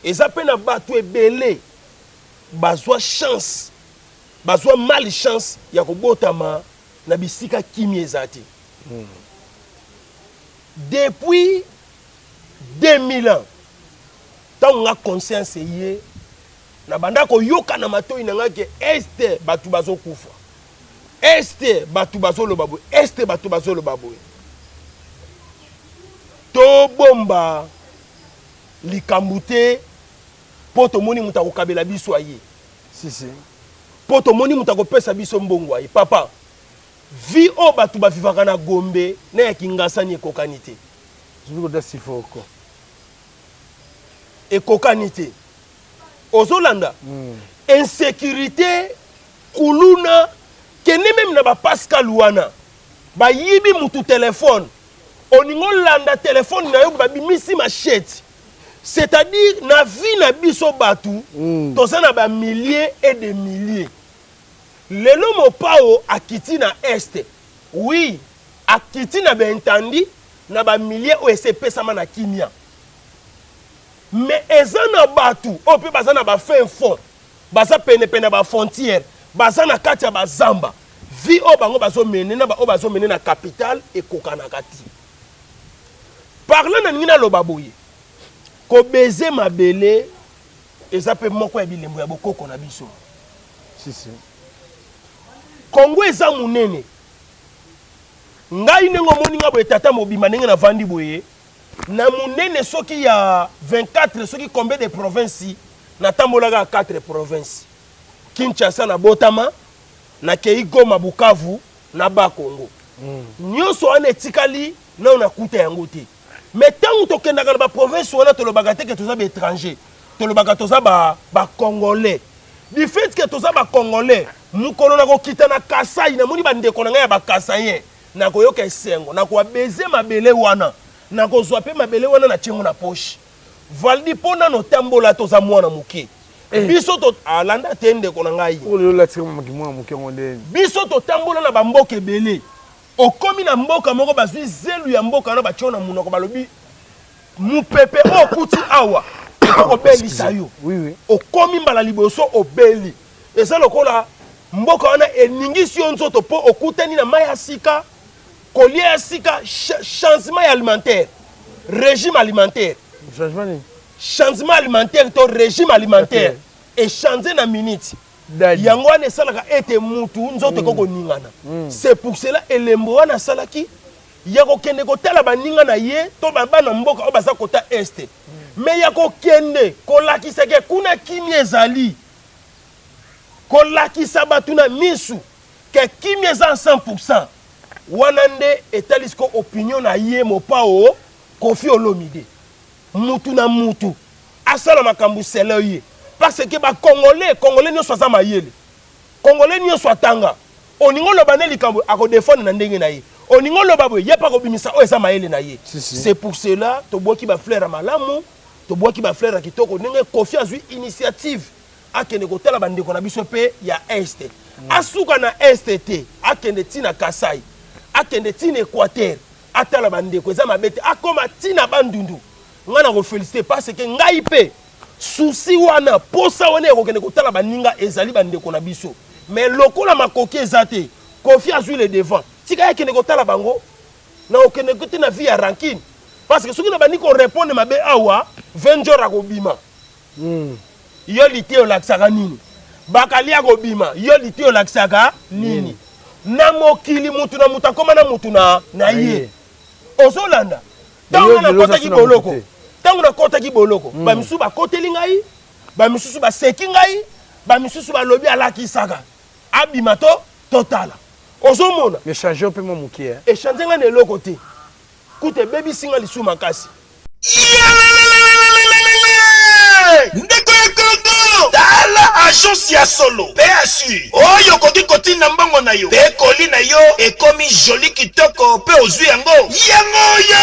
Eza mpe na bato ebele bazwa chance, bazwa mal chance ya kobotama na bisika kimia eza te. Depuis 2000 ans, ntango nga conscience eye, na banda koyoka na matoi na nga ke este bato bazokufa, este bato bazoloba boye, este bato bazoloba boye. Tobomba likambo te mpo tomoni moto akokabela biso aye. Si, si. Mpo tomoni moto akopesa biso mbongo aye. Papa. Vie oyo batu ba vivaka na Gombe na ya Kingasani ekokani te. Ekokani te. Ozo landa? Insecurite, kuluna, kende meme na ba Pascal wana bayibi mutu telephone, olingi olanda telephone na yo babimisi machette. C'est à dire na vie na biso batu toza na ba milliers et des milliers. Lelo mopao akiti na est oui akiti na ba intandi na ba milieu oyo esi epesama na kimia mais eza na batu oyo pe baza na ba fin fond baza pene pene ya ba frontière baza na kati ya ba zamba vie oyo bango bazo mene na ba oyo bazo mene na capitale ekokanaka te. Par là nalingi naloba boye ko baiser mabele eza pe moko ya bilembo ya bokoko na biso. Si si. Congo eza munene. Ngai ndenge omoni nga boye tata mobimba ndenge navandi boye na munene soki ya 24 soki combien de provinces natambola kaka 4 provinces. Kinshasa nabotama, nakeyi Goma, Bukavu na Bas Congo. Nionso wana etikali nanu nakuta yango te. Mais tango tokendaka na ba provinces wana tolobaka te que toza ba etrangers. Tolobaka toza ba ba congolais. Du fait que toza ba congolais, mokolo nakokita na Kasaï namoni ba ndeko na ngai ya ba Kasaïens, nakoyoka esengo, nakoa baiser mabele wana, nakozua pe mabele wana natie yango na poche. Valdy po nanu otambola te oza mwana moke. Biso to ah landa te ndeko na ngai. Oyo lelo olati kaka mwana moke yango nde. Biso totambola na ba mboka ebele. Okomi na mboka moko bazui zelu ya mboka wana batie yo na munoko balobi mupepe oyo okuti awa ekoki kobelisa yo. Okomi mbala liboso obeli. Eza lokola mboka wana eningisi yo nzoto po okutani na mayi ya sika, kolia ya sika, changement ya alimentaire, regime alimentaire. Changement nini? Changement alimentaire to regime alimentaire e changer na minute. Yango wana esalaka ete mutu nzoto ekoki koningana. C'est pour cela elembo wana asalaki ya kokende kotala baninga na ye to bana mboka oyo baza kota Est. Mais ya kokende kolakisa ke kuna kimia ezali, kolakisa batu na misu ke kimia eza 100%, wana nde etali sikoyo opinion na ye Mopao Koffi Olomide. Mutu na mutu asala makambu selon ye parce que ba congolais, congolais nionso aza mayele, congolais nionso atanga, olingi oloba nde likambo ako defendre na ndenge na ye, olingi oloba boye ye pe akobimisa oyo eza mayele na ye. C'est pour cela tobuaki ba fleurs ya malamu, tobuaki ba fleurs ya kitoko ndenge Koffi azui initiative akende kotala ba ndeko na biso pe ya Est. Asuka na Est te, akende ti na Kasai, akende ti na Equateur. Atala ba ndeko eza mabe te akoma ti na bandundu ngai nako felicite parce que ngai pe souci wana posa wana ya kokende kotala baninga ezali ba ndeko na biso mais lokola makoki eza te Koffi azui le devant tika ye akende kotala bango na kokende te na vie ya rancune parce que soki na bandi ko repondre mabe awa 20 jours akobima Yo liteya olakisaka nini? Bakali akobima yo liteya olakisaka nini? Na mokili mutu na mutu akoma na mutu na na ye. Ozolanda? Tango nga nakotaki boloko, tango nakotaki boloko, ba misusu bakoteli ngai, ba misusu baseki ngai, ba misusu balobi alakisaka. Abima to totala. Ozomona? Mais change yo pe mwa mukie hein. Echange ngai na eloko te. Kutu ebebisi nga lisusu makasi. Yalelelelelelele! Ndeko ya Congo, tala agence ya solo PHU oyo okoki kotinda mbongo na yo pe colis na yo ekomi joli kitoko pe ozui yango yango oyo!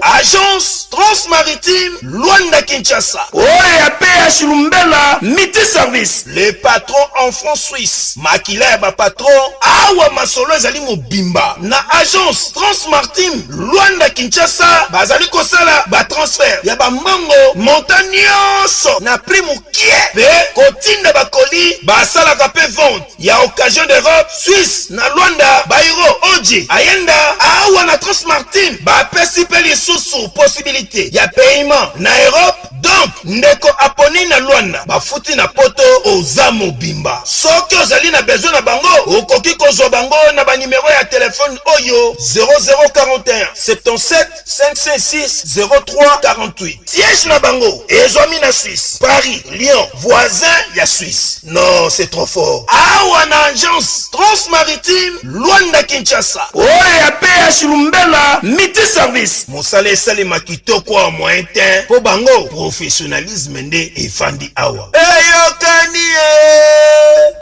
Agence Transmaritime Luanda Kinshasa oyo ya PH Lumbela Multi Service le patron en franc suisse makila ya ba patron awa masolo ezali mobimba na agence Transmartime Luanda Kinshasa bazali kosala ba transfert ya ba mbongo montant nionso na prix mukie pe kotinda ba colis basalaka pe vente ya occasion d'Europe, Suisse, na Luanda, Bairro, Odji, Ayenda, awa na Transmartine bapesi pe lisusu possibilite ya paiement na Europe donc ndeko aponi. Compagnie na Luanda bafuti na poto oza mobimba. Soki ozali na besoin na bango, okoki kozwa bango na ba numero ya telephone oyo 0041 77 556 03 48. Siège na bango ezwami na Suisse, Paris, Lyon, voisin ya Suisse. Non, c'est trop fort. Awa na agence Transmaritime Luanda Kinshasa. Oyo ya PH Lumbela Multi Service. Mosala esalema kitoko awa moyen tein po bango professionnalisme nde efandi awa. Eyokani ee.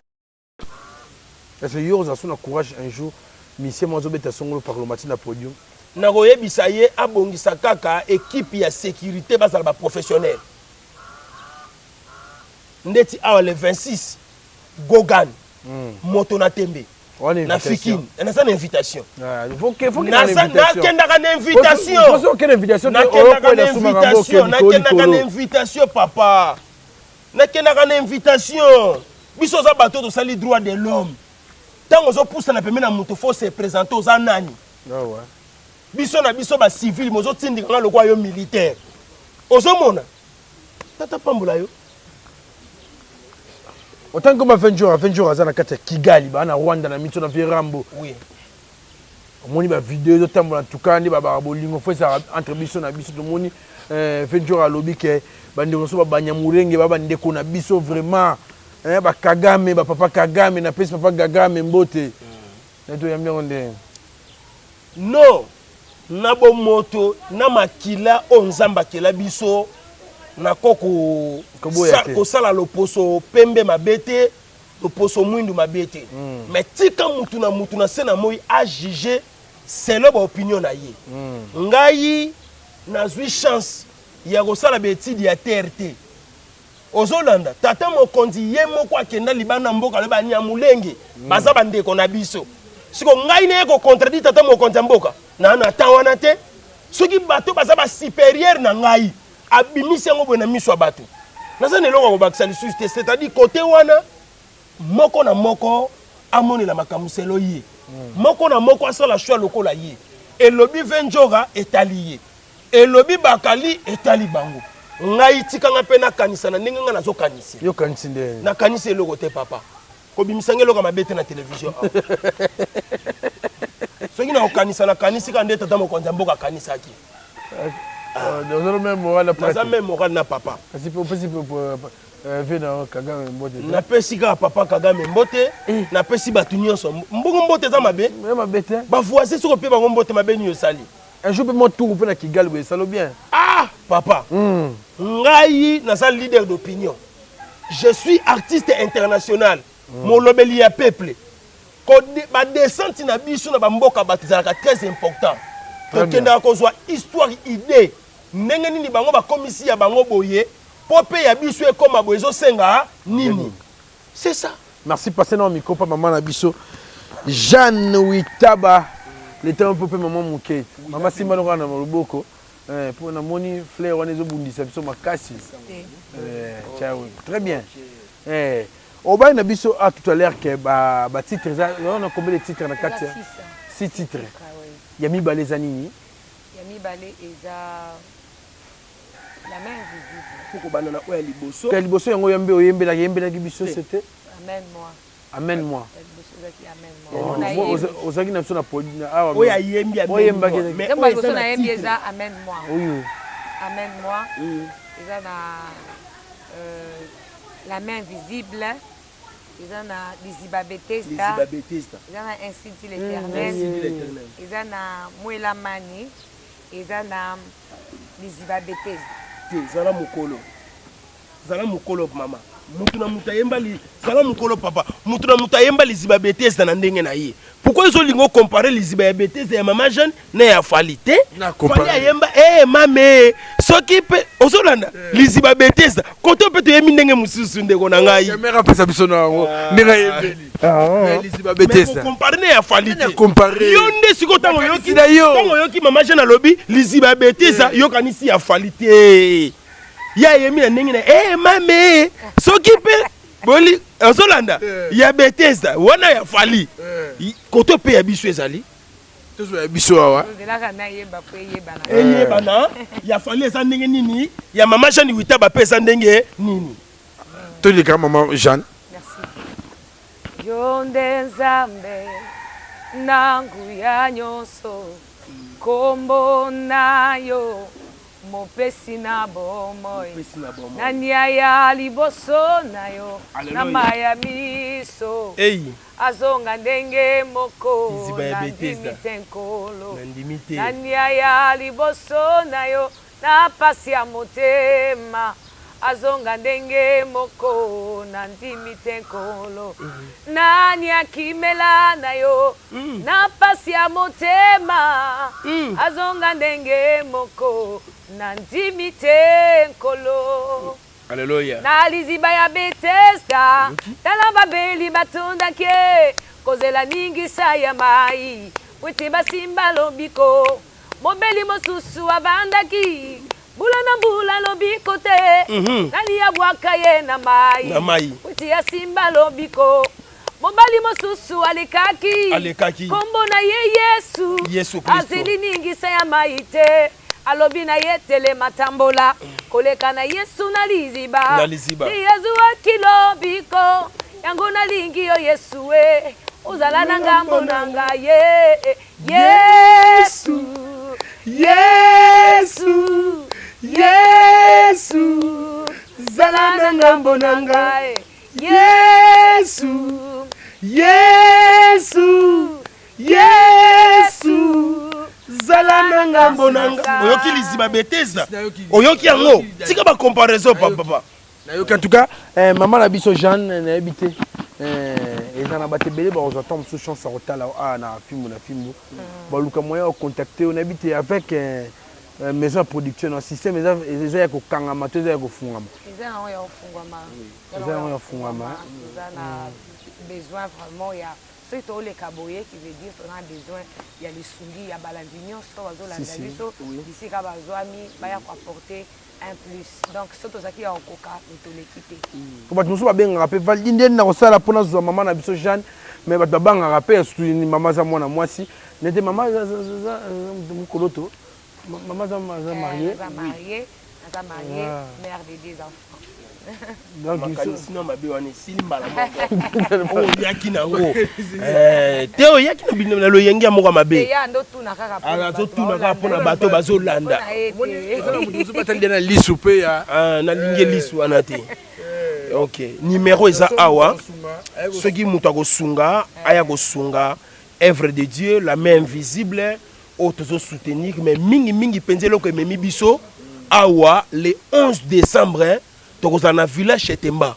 Est ce que yo ozala so na courage un jour musicien moko azobeta songolo pakolo mati na podium? Nakoyebisa ye abongisa kaka equipe ya securite bazala ba professionnel ndeti awa le 26 Gogan moto na tembe na fikini naza na invitation nakendaka na invitation nakendaka na invitation nakendaka na invitation papa nakendaka na invitation biso oza bato tosali droit de l'homme ntango ozopusana pembe na moto fo se présente oza nani ah biso na biso bacivile mozotindika nga lokola yo militaire ozomona Tata pambola yo. Otangi koma 20 jours, 20 jours aza na kati ya Kigali, ba na Rwanda na miso na vieux Rambo. Oui. Omoni ba video ezo tambola en tout cas nde ba bolingo faut ezala entre biso na biso tomoni euh, 20 jours alobi ke ba ndeko so ba Banyamulenge ba ba ndeko na biso vraiment eh, ba Kagame ba papa Kagame na pesi papa Kagame mbote. Mm. Na to yambi yango ndenge. Non, na bomoto na makila oyo Nzambe akela biso nako kosala loposo pembe mabe te, loposo mwindu mabe te. Mm. Mais tika mutu na mutu na se na moi a juger selon ba opinion na ye. Mm. Ngai nazwi chance ya kosala ba etude ya terre te. Ozolanda tata mokonzi ye moko akenda libanda mboka alobi banyamulenge mm. baza bandeko na biso. Siko ngai naye ko contredire tata mokonzi ya mboka na na temps wana te. Soki bato baza ba supérieur na ngai abimisi yango boye na miso ya bato, naza na eloko ya kobakisa lisusu te. C'est-à-dire kote wana moko na moko amonela makambo selo ye mm. moko na moko asala choix lokola ye. Elobi Venjora etali ye. Elobi bakali etali bango. Ngai tika nga pe nakanisa na ndenge nga nazokanisa. Yo kanisi ndenge? Nakanisi eloko te papa. Kobimisa nga eloko ya mabe te na television awa. Soki nakokanisa nakanisi kaka nde tata mokonzi ya mboka akanisaki. Oza meme moral na Naza meme moral na papa. Kasi opesi vie na Kagame mbote. Napesi kaka papa Kagame mbote, eh. napesi bato nyonso. Mbongo mbote eza mabe? Mabe te. Ba voisins soki ope bango mbote mabe nini osali? Un jour pe mwa tour pe na Kigali boye esalo bien. Ah papa mm. Ngai naza leader d'opinion. Je suis artiste international. Mm. Molobeli ya peuple. Ba descente na biso na ba mboka bato ezalaka très important. Tokendaka kozwa histoire idée ndenge nini bango bakomisi ya bango boye po pe ya biso ekoma boye ezosenga nini? C'est ça. Merci passer na micro pa maman na biso Jeanne Witaba le temps mpo pe maman moke maman simba lokola na loboko eh, mpo namoni fleur wana ezobundisa biso makasi eh, ciao très bien eh, obali na biso a tout à l'heure que ba, ba titre eza on a combien de titres na kati six titres ya mibale eza nini ya mibale eza La main invisible. Faut kobanda na oyo ya liboso. Ya liboso yango oyambi oyembelaki yembelaki biso c'était. Amen moi. Amen moi. Ya liboso ezalaki amen moi. Ozalaki na biso na podi awa. Oyo ayembi amen. Oyembaki. Mais oyo liboso nayembi eza amen moi. Oyo. Amen moi. Eza na euh, la main invisible. Eza na liziba Bethesda. Liziba Bethesda. Eza na ainsi dit l'Éternel. Ainsi dit l'Éternel. Eza na mwela mani. Eza na liziba Bethesda. Te zala mukolo zala mukolo mama mutu na mutu ayemba li zala mukolo papa mutu na mutu ayemba liziba Bethesda na ndenge na ye pourquoi ezo lingo comparer liziba ya Bethesda ya mama Jeanne na ya Fally te Fally ayemba eh mame soki pe ozolanda eh. liziba Bethesda koto pe toyembi ndenge mosusu ndeko na ngai mère apesa biso na yango ah. ndenge ayembeli ah. liziba Bethesda comparer na ya Fally te yo nde sikoyo ntango oyoki ntango oyoki mama Jeanne alobi liziba Bethesda eh. yokanisi ya Fally te ye ayembi na ndenge na eh mame soki pe boli ozolanda eh. ya Bethesda wana ya Fally koto pe ya biso ezali. Tozwa ya biso awa. Tozelaka nayeba po eyebana. Eyebana ya Fally eza ndenge nini, ya mama Jeanne Witaba pe eza ndenge nini. Toleka mama Jeanne. Merci. Yo nde Nzambe na nguya nyonso, kombo na yo Mopesi na bomoi, nani aya liboso na yo na mayi ya miso, azonga ndenge moko, nandimi te Nkolo. Nani aya liboso na yo na pasi ya motema, azonga ndenge moko, nandimi te Nkolo. Nani akimela na yo na pasi ya motema azonga ndenge moko nandimi te Nkolo. Alleluia. Na liziba ya Betesda, tala babeli batondaki ye, kozela ningisa ya mayi, po ete basimba lobiko. Mobeli mosusu avandaki mbula na mbula lobiko te. Nani abwaka ye na mayi, Na mayi. po ete asimba lobiko. Mobali mosusu alekaki, Alekaki. kombo na ye Yesu, Yesu Kristo. azeli ningisa ya mayi te. Alobi na ye, telema, tambola, koleka na Yesu na liziba. Na liziba. Nde azuaki lobiko, yango nalingi yo Yesu e, ozala na ngambo na ngai e. Yesu, Yesu, Yesu, zala na ngambo na ngai. Yesu, Yesu, Yesu, zala na ngambo na ngai. Oyoki liziba Bethesda? Oyoki yango? Tika ba comparaison papa. Nayoki en tout cas eh, maman na biso Jeanne nayebi te eh, eza na bato ebele bakozwa ntango mosusu chance ya kotala awa na fimbu na fimbu baluka moyen ya kocontacte yo nayebi te avec eh, eh, maison ya production na système eza, eza ya kokangama to eza ya kofungama? Eza yango ya kofungwama. Eza yango ya kofungwama. Toza na besoin vraiment ya soki toleka boye qui veut dire toza na besoin ya lisungi ya balandi nyonso bazolanda biso bisika bazwami baya koapporter un plus donc soki tozalaki ya kokoka mais toleki te. Po bato mosusu babengaka pe valdi nde nini nakosala po nazua mama na biso Jeanne mais bato babangaka pe surtout mama aza mwana mwasi nete mama aza mokoloto mama aza marie Naza marie naza marie mère de deux enfants. Makanisi no mabe wana esili mbala moko oyo oyaki na yango eh, te oyaki na loyenge ya moko ya mabe azotuna kaka mpo na bato bazolanda na lisu mpe ya ah, nalingi lisu wana te ok numero eza awa soki moto akosunga aya kosunga œuvre de Dieu la main invisible oyo tozo soutenir mais mingi mingi mpenza eloko ememi biso awa le 11 décembre tokozala na village Chetemba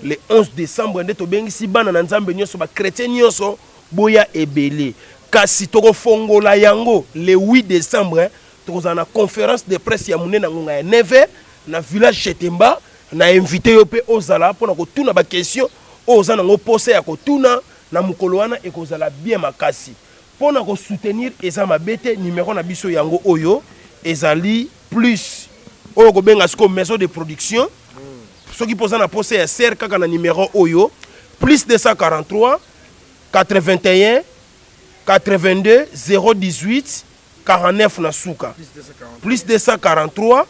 le 11 décembre nde tobengisi bana na Nzambe nyonso ba chrétien nyonso boya ebele kasi tokofongola yango le 8 décembre tokozala na conférence de presse ya monene na ngonga ya 9h na village Chetemba na invité yo mpe ozala mpo na kotuna ba question oyo oza nango posa ya kotuna na mokolo wana ekozala bien makasi Pona ko soutenir eza mabe te numero na biso yango oyo ezali plus oyo kobenga sikoyo maison de production soki mpo oza na posa ya ser kaka na numero oyo plus 243 81 82 018 49 na suka plus 243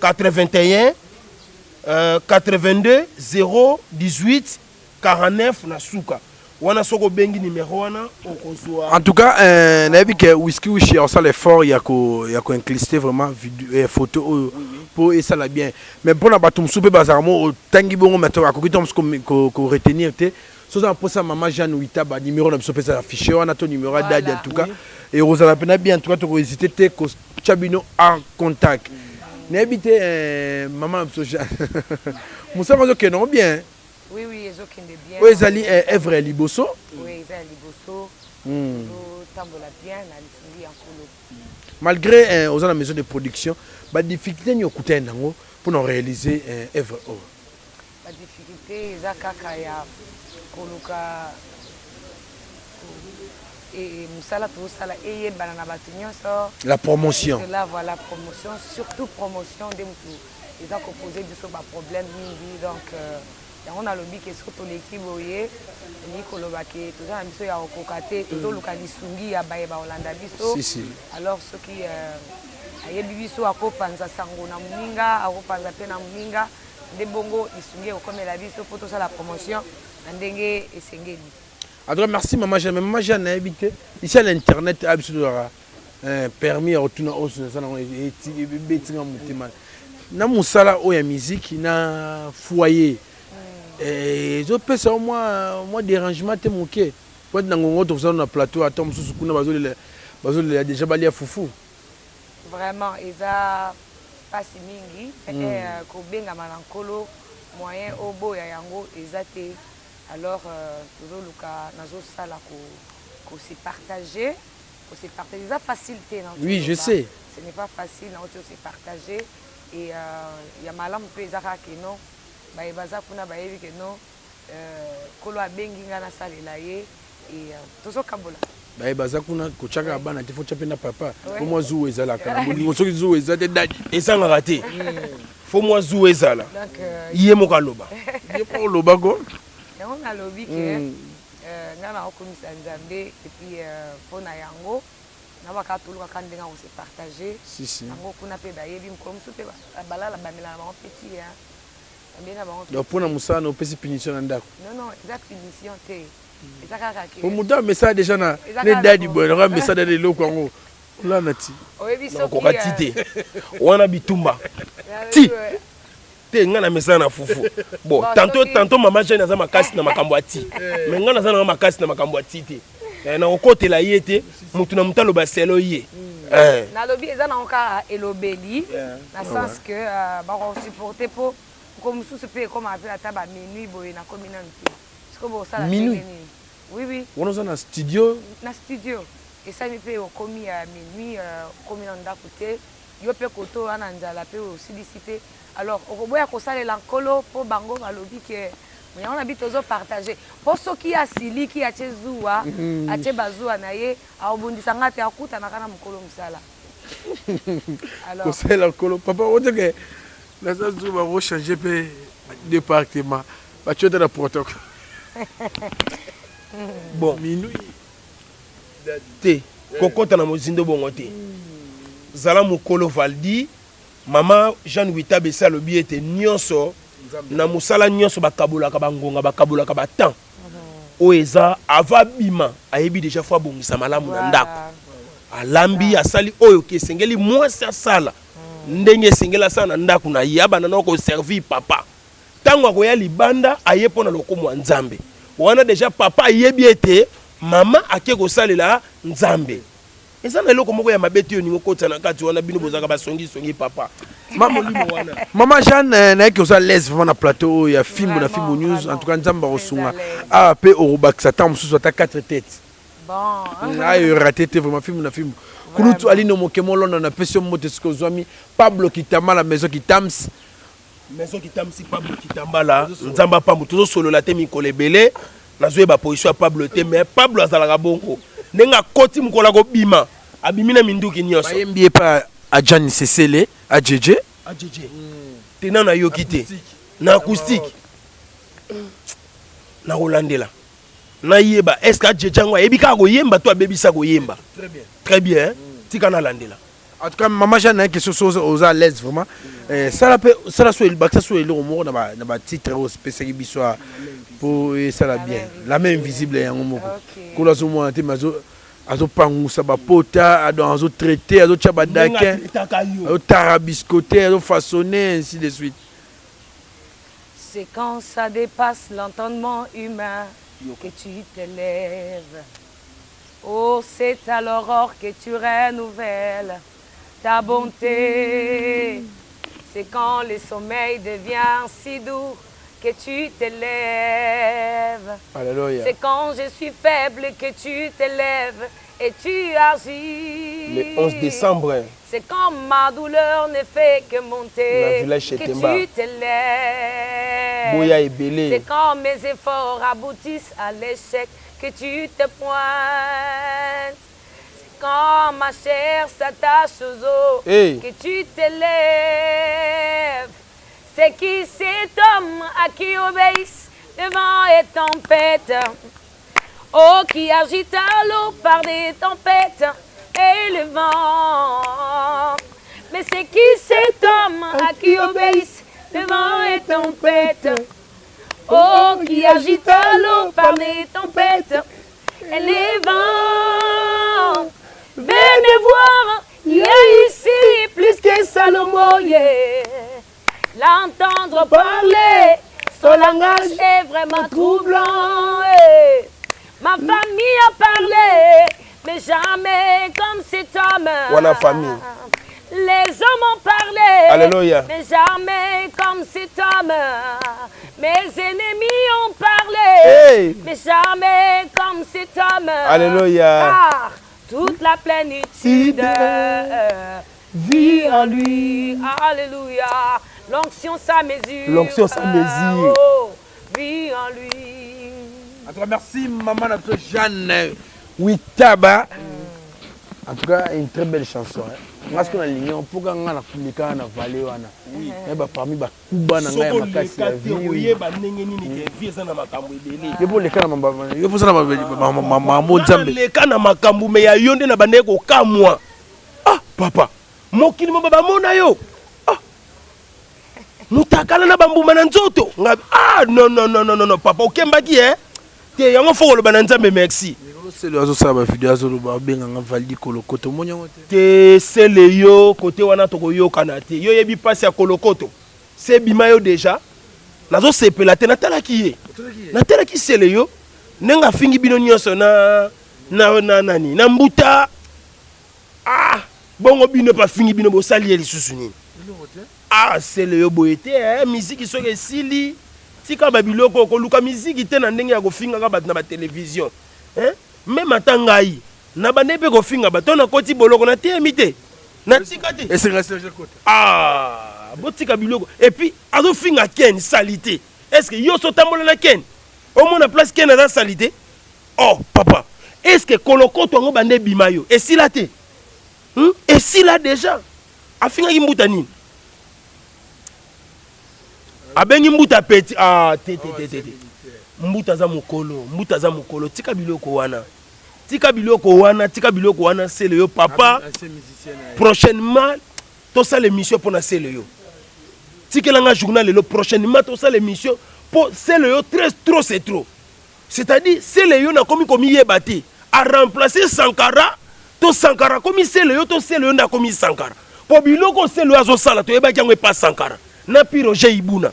81 euh, 82 018 49 na suka wana soki obengi numero wana okozwa. En tout cas euh, nayebi ke Whisky Wishi osala effort ya ko ya ko incruster vraiment video eh, photo oyo po esala bien mais pona bato mosusu mpe bazalaka mo otangi bongo mais akoki ntango mosusu ko, ko retenir te soki oza na mposa mama Jeanne Witaba numéro na biso mpe eza affiché wana to numéro ya dadi en tout cas ekozala mpena bien en tout cas toko hésiter te kotya bino en contact nayebi te eh, mama na biso Jeanne mosala ozokende yango bien. Oui oui ezo kende bien. Oyo ezali œuvre ya liboso. Oui eza ya liboso. Ezo tambola bien na lisungi ya Nkolo. Malgre oza na maison de production, ba difficultes nini okutani nango pona o realiser œuvre oyo? Ba difficultes eza kaka ya koluka mosala tozosala eyebana na bato nyonso. La promotion. Là voilà promotion, surtout promotion nde mutu eza ko poser biso ba problèmes mingi donc. Yango nalobi ke soki toleki boye, elingi koloba ke toza na biso ya kokoka te, tozoluka lisungi ya baye bakolanda biso. Si, si. Alors soki ayebi biso akopanza sango na moninga, akopanza pe na moninga, nde bongo lisungi ekokomela biso po tosala promotion na ndenge esengeli. En tout cas merci maman Jeanne, mais maman Jeanne nayebi te ici à l'internet a biso tozalaka eh, permis ya kotuna oyo naza nango ebeti nga motema na mosala oyo ya musique na foyer eh, ezopesa yo mwa mwa dérangement te moke po ete na ngonga tozala na plateau ata mosusu kuna bazolela bazolela déjà balia fufu. Vraiment eza pasi mingi eh, kobengama na Nkolo moyen oboya yango eza te. Alors tozoluka nazosala ko ko se partager ko se partager eza facile te na Oui je sais. Ce n'est pas facile na oti se partager et ya malamu pe eza kaka que non baye baza kuna bayebi que non Nkolo abengi nga nasalela ye et tozokabola. Baye baza kuna kotia kaka bana te faut tia pe na papa po mwa zuwa ezalaka na bolingo soki zuwa eza te dady. Ezangaka te faut mwa zuwa ezala ye moko aloba. Ye moko oloba ko. Yango nalobi ke nga nakokumisa Nzambe et puis pona yango naba kaka toluka kaka ndenge ya ko se partager yango kuna pe bayebi mokolo mosusu pe balala bamela na bango pe ti hein bamela na bango pe Donc pona mosala na opesi punition na ndako? Non non eza punition te. Eza kaka ke. Po mutu amesana dejà na ne daddy boye nako amesana na eloko yango olala ti. Oyebi soki Nakoka ti te. Wana bitumba. Ti. Te nga na mesana na fufu. Bon, tantôt tantôt maman Jeanne aza makasi na makambo ya ti. Mais nga naza nanga makasi na makambo ya ti te. Eh, nakokotela ye te. Mutu na mutu aloba selo ye. Eh. Nalobi eza nango kaka elobeli na sens que bako supporter po mokolo mosusu pe ekomaka pe ata ba minuit boye nakomi nanu te. Sikoyo bokosala ndenge Minuit? nini? Oui oui. Wana oza na studio? Na studio. Esali pe okomi ya minuit okomi nanu ndaku te. Yo pe kote oyo wana nzala pe osilisi te. Alors okoboya kosalela Nkolo po bango balobi ke yango na bi tozo partager. Po soki ye asiliki atie zuwa, atie ba zuwa na ye, akobundisa nga te, akutanaka na mokolo musala. Alors. Kosalela Nkolo papa ote ke naza zuwa bako changer pe departement. Batie ata na protocole. Bon. Minuit. Te, kokota na mozindo bongo te. Zala mokolo Valdy, mama Jeanne Witabe esi alobi ete nionso na mosala nionso bakabolaka ba ngonga, bakabolaka ba temps. Oyo eza avant abima ayebi dejà faut abongisa malamu na ndako. Alambi, asali oyo ke esengeli mwasi asala ndenge esengeli asala na ndako na ye, abanda nao ko servir papa. Tango akoya libanda aye pona lokumu ya Nzambe. Wana dejà papa ayebi ete mama ake kosalela Nzambe. Eza na eloko moko ya mabe te olingi okotisa na kati wana bino bozalaka ba songi songi papa. Ma molimo wana. Maman Jeanne nayaki oza l'aise vraiment na plateau oyo ya fimbu na fimbu news en tout cas Nzambe akosunga awa pe okobakisa tango mosusu ata 4 tete ayo rate te vraiment fimbu na fimbu kulutu Alino Mokemo London napesi yo mbote esika ozwami Pablo Kitambala maison Kitams Maison Kitamsi Pablo Kitambala Nzambe apambo tozosolola te mikolo ebele nazoyeba position ya Pablo te mais Pablo azalaka bongo ndenge akoti mokolo akobima abimi na minduki nyonso. Bayembi ye pa Adjani Sesele Adjedje. Adjedje te nanu nayoki te na acoustique nakolandela nayeba est ce que Adjedje yango ayebi kaka koyemba to abebisa koyemba très bien tika nalandela. En tout cas, maman Jeanne, hein, question chose aux à l'aise vraiment. Eh, sala pe sala so bakisa so eloko moko na ba na ba titre oyo pesaki biso po esala bien. La main invisible yango moko. Kola zo mwana te mais azo azo pangusa ba pota, donc azo traiter, azo tia ba daquin, azo tarabiscoter, azo façonner ainsi de suite. C'est quand ça dépasse l'entendement humain que tu t'élèves. Oh, c'est à l'aurore que tu renouvelles ta bonté. C'est quand le sommeil devient si doux que tu t'élèves. Alléluia. C'est quand je suis faible que tu t'élèves et tu agis. Le 11 décembre. C'est quand ma douleur ne fait que monter Na village que Chetemba. tu t'élèves. Boya ebele. C'est quand mes efforts aboutissent à l'échec que tu te pointes. C'est quand ma chair s'attache aux os Hey. que tu t'élèves. C'est qui cet homme à qui obéissent le vent et tempête Oh, qui agite l'eau par des tempêtes et le vent. Mais c'est qui cet homme à qui obéissent le vent et tempête Oh, qui agite l'eau par des tempêtes et les vents. Venez voir, il y a ici plus que Salomon. Yeah. L'entendre parler, son langage est vraiment troublant. eh. Ma famille a parlé, mais jamais comme cet homme. Wana famille. Les hommes ont parlé, Alléluia. mais jamais comme cet homme. Mes ennemis ont parlé, Hey. mais jamais comme cet homme. Alléluia. Car toute la plénitude vit en lui. Alléluia. L'onction sa mesure. L'onction sa mesure. Oh, vit en lui. En tout cas, merci maman na biso Jeanne Witaba. En tout cas, une très belle chanson. Hein. Nga soki nalingi yango mpo kaka nga nakulika na vale wana nayeba parmi bakuba na ngai ya Soki makasi ya oleka te vie oui. oyeba ndenge nini ke vie eza na makambo ebele. Yo mpo oleka na mamba- yo mpo oza na makambo nzambe. Leka na makambo me ya yo nde na bandeki kokamwa. Ah papa, mokili moba bamona yo. Ah. Mutakala na bambuma na nzoto. Nga ah non non non non non papa okembaki eh. Te yango fo koloba na nzambe merci. Sele azosala bavideo azoloba abenganga Valdi Kolokoto omoni yango te. Te sele yo kote wana tokoyokana te. Yo yebi mpasi ya kolokoto. Se bima yo deja. Nazosepela te natalaki ye. Natalaki sele yo ndenge afingi bino nyonso na na na nani na mbuta. Ah bongo bino pa fingi bino bosali ye lisusu nini? Ah sele yo boye te eh, miziki soki esili tika ba biloko koluka miziki te na ndenge ya kofingaka bato na ba television eh? Meme ata ngai na bande mpe kofinga bato nakoti boloko na teyemi te natika te. Esenga Serge Kota. Ah botika biloko et puis azofinga Ken salite. Est-ce que yo so tambola na Ken omona place Ken aza salite? Oh papa, est-ce que kolokoto yango bande ebima yo esila te? Esila déjà. Afingaki mbuta nini? Abengi mbuta petit. Ah te te te te te. Mbuta aza mokolo, mbuta aza mokolo, tika biloko wana. Tika biloko wana, tika biloko wana sele yo papa. Prochainement tosala émission pona sele yo. Tikela nga journal lelo prochainement tosala émission po sele yo très trop c'est trop. C'est-à-dire sele yo nakomi komiyeba te. A remplacer Sankara to Sankara akomi sele yo to sele yo nde akomi Sankara. Po biloko sele yo azosala toyebaki yango epa Sankara na Pi Roger Ibuna.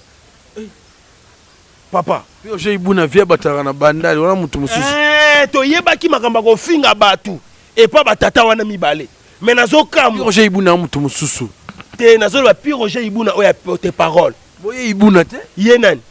Papa. Pi Roger Ibuna via bataka na bandali wana mutu mosusu. Eh, toyebaki makambo ya kofinga bato epa batata wana mibale. Mais nazokamwa. Pi Roger Ibuna mutu mosusu. Te nazoloba Pi Roger Ibuna oyo ya porte parole. Boye Ibuna te? Ye nani?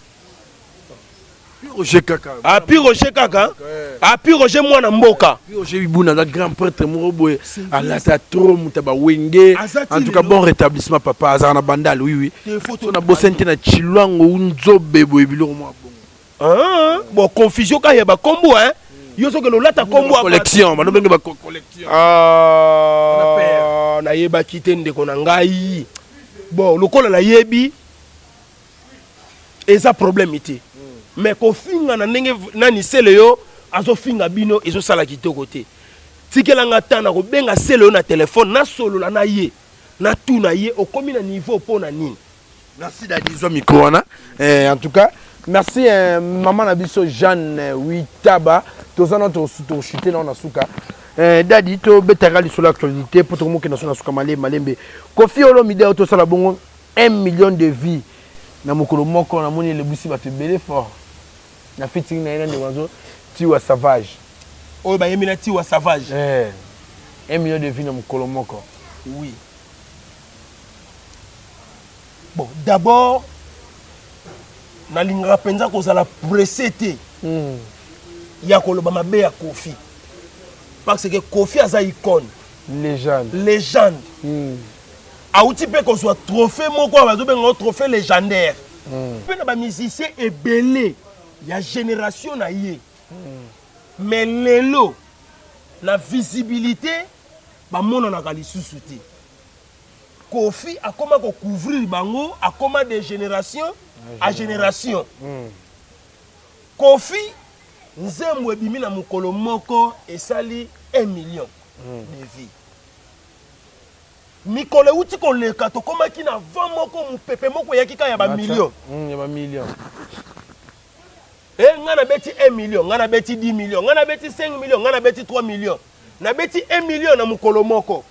Pi Roger kaka. Ah Pi Roger kaka. Ah Pi Roger mwana mboka. Pi Roger Ibuna aza grand prêtre moko boye alata trop muta ba wenge. En tout cas bon rétablissement papa azaka na bandal oui oui. So na bosani te na Chilwango nzobe boye biloko mwa bongo. Ah bon confusion ka ya ba kombo hein. Yo soki lolata kombo ya collection bano benge ba collection. Ah nayebaki te ndeko na ngai. Bon lokola nayebi eza problème te mais kofinga na ndenge nani sele yo azofinga bino ezosala kitoko te. Tikela nga temps na kobenga sele yo na telefone nasolola na ye natuna ye okomi na niveau mpo na nini. Merci Daddy zwa micro wana eh, en tout cas merci eh, maman na biso Jeanne Witaba toza na tochute na na suka eh, Daddy tobetaka lisolo ya actualité mpo tokomokenda so na suka malembe malembe Koffi Olomide oyo tosala bongo 1 million de vues na mokolo moko namoni elebwisi bato ebele fort na featuring na ye na ndeko nazo Tiwa Savage oyo bayembi na Tiwa Savage eh, 1 million de vues na mokolo moko oui bon d'abord nalingaka mpenza kozala presse te ya koloba mabe ya Koffi parce que Koffi aza icône légende légende Awuti pe kozwa trophee moko awa bazobenga yango trophee legendaire. Pe na ba musiciens ebele ya generation na ye. Mais lelo na visibilite bamonanaka lisusu te. Koffi akoma ko couvrir bango, akoma de generation à generation. Koffi nzembo ebimi na mokolo moko esali 1 million de vues. Mikolo ewuti koleka tokomaki na vent moko mupepe moko eyaki kaka ya ba millions. Ya ba millions. Eh nga nabeti 1 million, nga nabeti 10 millions, nga nabeti 5 millions, nga nabeti 3 millions. Nabeti 1 million na mokolo moko.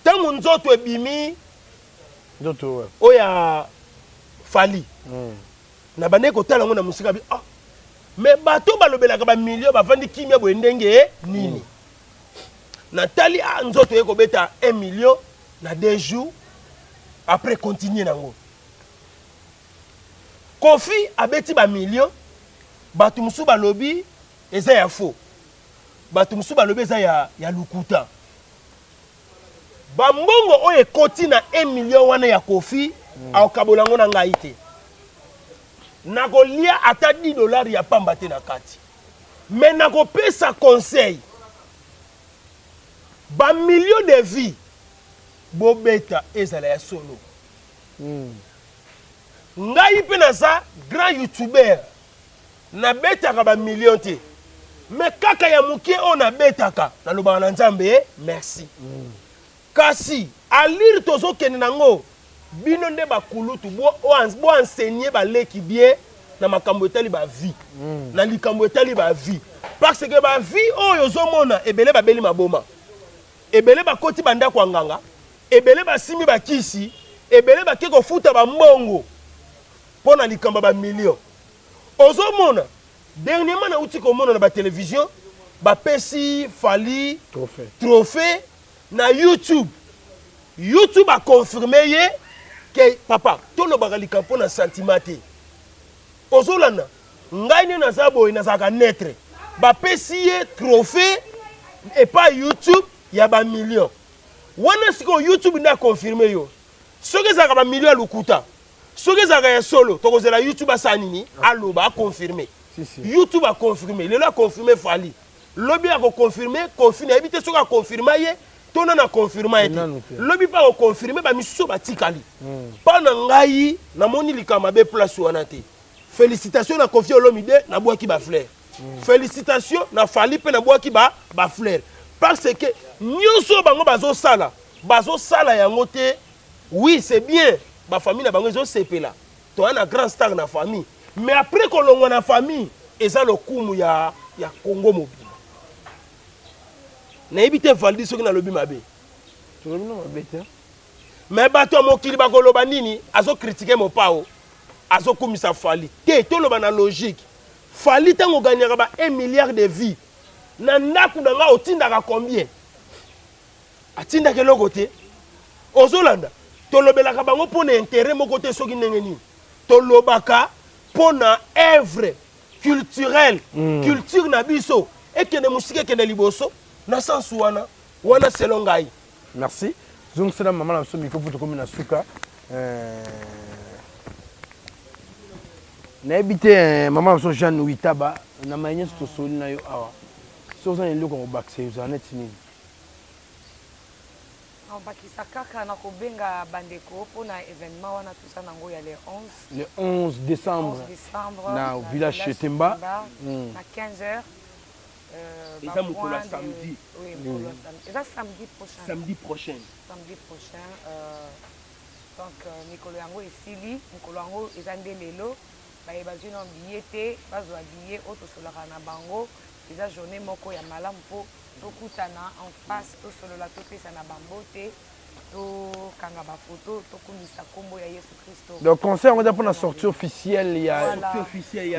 Tango nzoto ebimi nzoto ouais. Oyo ya Fally. Nabandaki kotala yango na mosika bi ah mais bato balobelaka ba millions bavandi kimia boye ndenge nini? Natali ah nzoto eye kobeta 1 million na 2 jours après continuer nango. Koffi abeti ba millions bato mosusu balobi eza ya faux. Bato mosusu balobi eza ya, ya lokuta. Ba mbongo oyo ekoti na 1 million wana ya Koffi akokabola yango na ngai te. Nakolia ata 10 dollars ya pamba te na kati. Mais nakopesa conseil. Ba millions de vues bobeta ezala ya solo. Ngai pe naza grand youtubeur. Nabetaka ba millions te mais kaka ya mukie oyo nabetaka nalobaka na Nzambe merci. Kasi allure tozokende nango bino nde ba kulutu bo bo enseigner ba leki bien na makambo etali ba vie na likambo etali ba vie parce que ba vie oyo ozomona ebele babeli maboma ebele bakoti ba ndako ya nganga ebele basimbi ba kisi ebele bake kofuta ba mbongo mpo na likambo ya ba millions. Ozo mona dernièrement nauti komona na ba television bapesi Fally Trophee. trophee na YouTube. YouTube a confirme ye ke papa tolobaka likambo mpo na sentiment te. Ozolanda ngai nde naza boye nazalaka neutre. Bapesi ye trophee epai YouTube ya ba millions. Wana sikoyo YouTube nde a confirme yo. Soki ezalaka ba millions ya lokuta Soki ezalaka ya solo tokozela YouTube asala nini? Aloba a confirmer. Si, si. YouTube a confirmer. Lelo a confirmer Fally. Lobi ako confirmer Koffi nayebi te soki a confirma ye to nanu a confirma ye te. Lobi pe ako confirmer ba misusu oyo batikali. Pa na ngai namoni likambo mabe place wana te. Felicitations na Koffi Olomide nabwaki ba fleurs. Felicitations na Fally pe nabwaki ba ba fleurs. Parce que nionso oyo bango bazosala, bazosala yango te Oui c'est bien ba famille na bango ezo sepela toza na grand star na famille mais après kolongwa na famille eza lokumu ya ya Congo mobimba nayebi te Valdy soki nalobi mabe. Tolobi na mabe te. Mais bato ya mokili bakoloba nini azo critiquer Mopao azo kumisa Fally te toloba na logique Fally tango ogagnaka ba 1 milliard de vues na ndaku na nga otindaka combien? Atindaka eloko te. Ozolanda? Tolobelaka bango mpo na interet moko te soki ndenge nini. Tolobaka mpo na oeuvre culturelle, culture na biso ekende mosika ekende liboso na sens wana. Wana selon ngai. Merci. Zongisela mama na biso micro mpo tokomi na suka. Euh, nayebi te eh, mama na biso Jeanne Witaba na maye nyonso tosoli na yo awa soki oza na eloko ya kobakisa ezala neti nini? Nakobakisa kaka na kobenga bandeko mpo na evenement wana toza na yango ya le 11. Le 11 decembre, 11 decembre na village Chetemba. Na 15 heures. Eza mokolo ya samedi. Oui, mokolo ya samedi. Eza samedi prochain. Samedi prochain. Samedi prochain. Donc mikolo yango esili, mokolo yango eza nde lelo. Baye bazwi nano billet te, bazwa billet oyo tosololaka na bango. Eza journee moko ya malamu mpo Tokutana en face tosolola topesana ba mbote tokanga ba photo tokumisa kombo ya Yesu Christo. Donc concert yango eza pona sortie officielle ya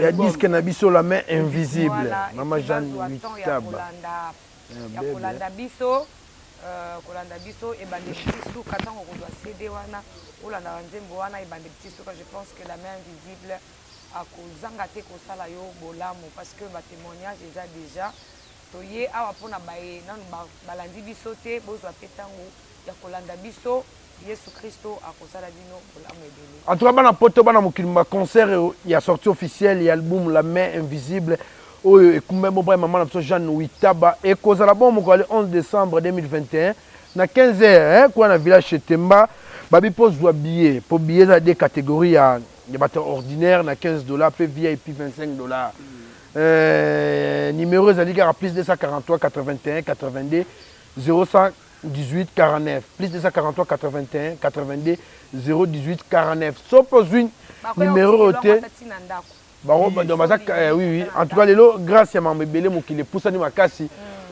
ya disque na biso la main invisible mama Jeanne Witaba. Ya kolanda biso kolanda biso ebandeli ti suka tango okozwa CD wana olanda ba nzembo wana ebandeli ti suka je pense que la main invisible akozanga te kosala yo bolamu parce que ba temoignage eza dejà Toye awa pona baye nanu balandi biso te bozwa pe tango ya kolanda biso yesu christo akosala bino bolamu ebele. En tout cas bana poto bana mokili mobimba concert ya sortie officielle ya album la main invisible oyo ekumbami bo ya maman na biso Jeanne Witaba ekozala bon mokolo ya le 11 decembre 2021. Na 15 heures hein, kuna na village chez Temba, babi po zwa billet, po billet eza deux catégories ya ya bato ordinaire na 15 dollars pe VIP 25 dollars. Euh, numéro ezali kaka plus 243 81 82 018 49 plus 243 81 82 018 49 soki ozwi numéro oyo te bango donc baza eh, oui oui en tout cas lelo grâce ya makambo ebele mokili epusani makasi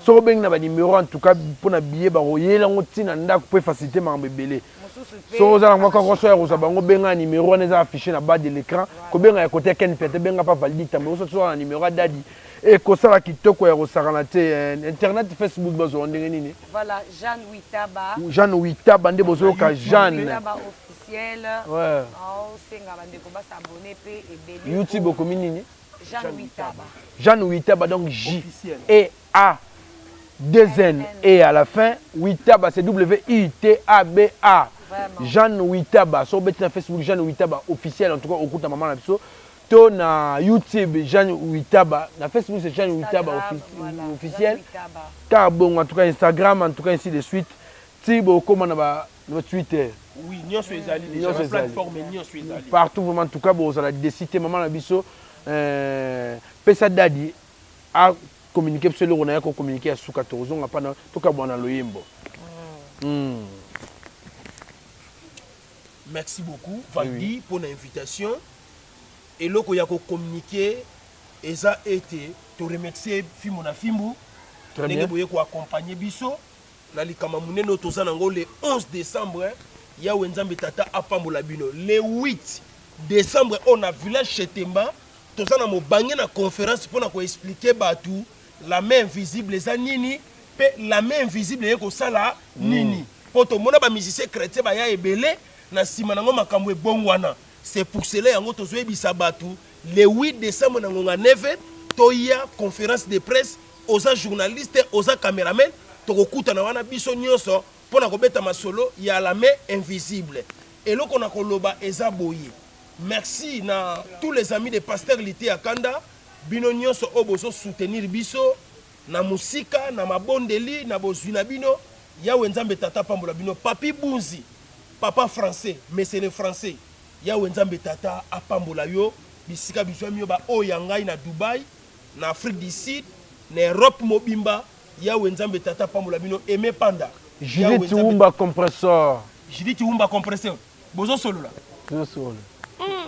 soki obengi na banimero en tout cas mpo na billet bakoyela yango ntina ndako mpo efacilite makambo ebele soki oza na mwa kokoso ya kozwa bango benga na nimero wana eza affiché na bas de l'écran kobenga ya kote ya ken pete benga pa valdi tambo oso soki na nimero ya dadi ekosala kitoko ya kosakana te eh, internet facebook bazwa ndenge nini Voilà, Jeanne Witaba. Jeanne Witaba nde bozoyoka Jeanne. Witaba officiel. Ouais. Aosenga bandeko ba s'abonner pe ebele. YouTube okomi nini? Jeanne Witaba. Jeanne Witaba donc J E A 2 N E à la fin Witaba c'est W I T A B A. Jeanne Witaba so obeti na Facebook Jeanne Witaba officiel en tout cas okuta maman na biso to na YouTube Jeanne Witaba na Facebook c'est Jeanne Witaba voilà, officiel Jeanne Witaba. Kaka bongo en tout cas Instagram en tout cas ainsi de suite ti bokoma na ba na Twitter. Oui, nyonso ezali déjà Nyonso ba ezali. plateforme nyonso ezali. Partout vraiment en tout cas bozala déçu te maman na biso euh, pesa dadi a communiquer biso eloko na ye ko communiquer ya suka tokozonga pana tokabwana na loyembo. Mm. Merci beaucoup Valdy pour l'invitation. Eloko ya ko communiquer eza ete to remercier Fimbu na Fimbu ndenge boye ko accompagner biso na likama monene oyo toza nango le 11 décembre. Yawe Nzambe Tata apambola bino. Le 8 décembre oyo na village Chetemba toza na mobange na conférence mpona ko expliquer bato la main invisible eza nini mpe la main invisible eye kosala nini mpo tomona ba musicien chrétien baya ebele na nsima nango makambo ebongwana. C'est pour cela yango tozoyebisa bato le 8 décembre na ngonga 9 toya conférence de presse. Oza journaliste, oza cameraman, tokokutana wana biso nyonso mpo na kobeta masolo ya la main invisible. Eloko na koloba eza boye, merci na tous les amis de pasteur Liteya Kanda, bino nyonso oyo bozo soutenir biso na mosika, na mabondeli, na bozwi na bino. Yawe Nzambe Tata apambola bino. Papy Bunzi, papa français, monsieur le français, Yawe Nzambe Tata apambola yo bisika bizwami yo, ba oyo ya ngai na Dubaï, na Afrique du Sud, na Europe mobimba. Yawe Nzambe Tata apambola bino. Aime Panda, Yawe Judith Nzambe. Wumba compressor. Judith Wumba compresseur, bozosolola. Tozosolola.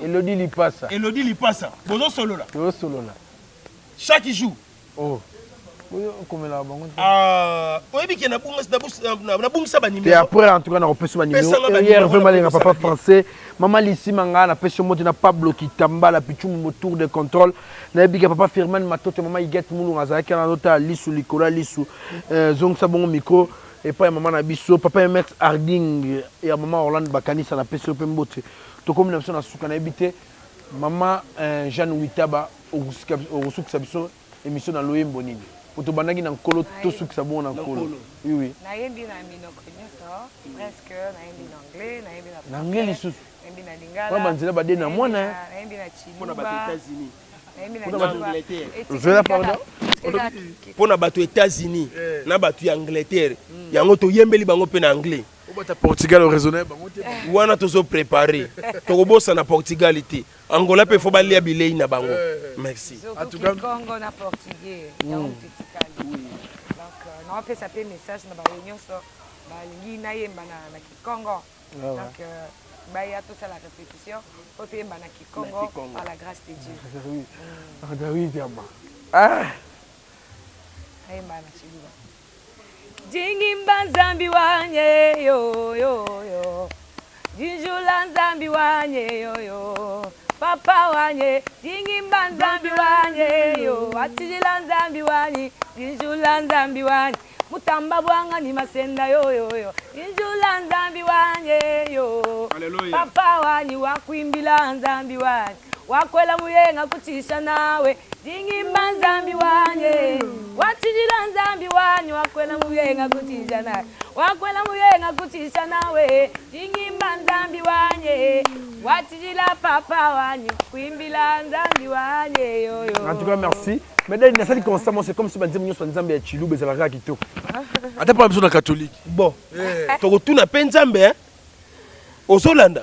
Elodie Lipasa. Elodie Lipasa, bozosolola. Tozosolola. Chaque jour. Oh. Oyo okomelaka bango te. Ah, oyebi ke nabungisa ba Te numéro. après en tout cas nakopesa ba numéro. Pesanga ba Hier numéro, vraiment alenga nakopesa papa ba français. Mama Lisi Manga napesi yo mbote na Pablo Kitambala Pichumbo tour de contrôle. Nayebi ke papa Firmin Matote mama Huguette Mulunga azalaki wana azotala lisu likolo ya lisu. Euh, zongisa bongo micro epai ya mama na biso papa MX Harding ya mama Orlando Bakanisa napesi yo mpe mbote. Tokomi na biso na suka nayebi te mama euh, Jeanne Witaba okosukisa biso emission na loyembo nini? Po tobandaki na nkolo tosukisa bongo na nkolo. Oui oui. Nayembi na minoko nyonso presque, nayembi na anglais, nayembi na Na anglais français, lisusu. nayembi na lingala. Wana banzela bade na mwana hein. Nayembi na Pona bato tshiluba. États-Unis. Nayembi na Pona tshiluba. bato Angleterre. Etikali Zela kaka- pardon. etikali kaka- Pona bato États-Unis na bato ya Angleterre. Yango toyembeli bango mpe na anglais. Obata Portugal o raisonner bango te. Wana tozo préparer. Tokobosana Portugal te. Angola pe faut balia bilei na bango. Merci. Surtout Kikongo na portugais yango moto etikali. Donc euh, naopesa mpe message na baye nyonso balingi nayemba na, na Kikongo. Donc euh, baya tosala répétition mpo toyemba na Kikongo par la grâce de Dieu. David Yama. Ah. Nayemba na Tshiluba. Jingimba Nzambi wanye yo yo yo Jinjula Nzambi wanye yo yo Papa wanye Jingimba Nzambi wanye yo Atijila Nzambi wanyi Jinjula Nzambi wanyi Mutamba bwanga ni masenda yo yo yo Jinjula Nzambi wanye yo Hallelujah. Papa wanyi wakwimbila Nzambi wanyi Wakwela muyenga kuchisha nawe Jingimba Nzambi wanye Wachijila Nzambi wanyi Wakwela muyenga kuchisha nawe Wakwela muyenga kuchisha nawe Jingimba Nzambi wanye Wachijila papa wanyi Kwimbila Nzambi wanye yo yo En tout cas, merci. Mais d'ailleurs, nasali constamment, c'est comme si banzembo nyonso ya Nzambe ya Tshiluba ezalaka kitoko. Ata mpo na biso na catholique. Bon, tokotuna mpe Nzambe, hein? Ozolanda?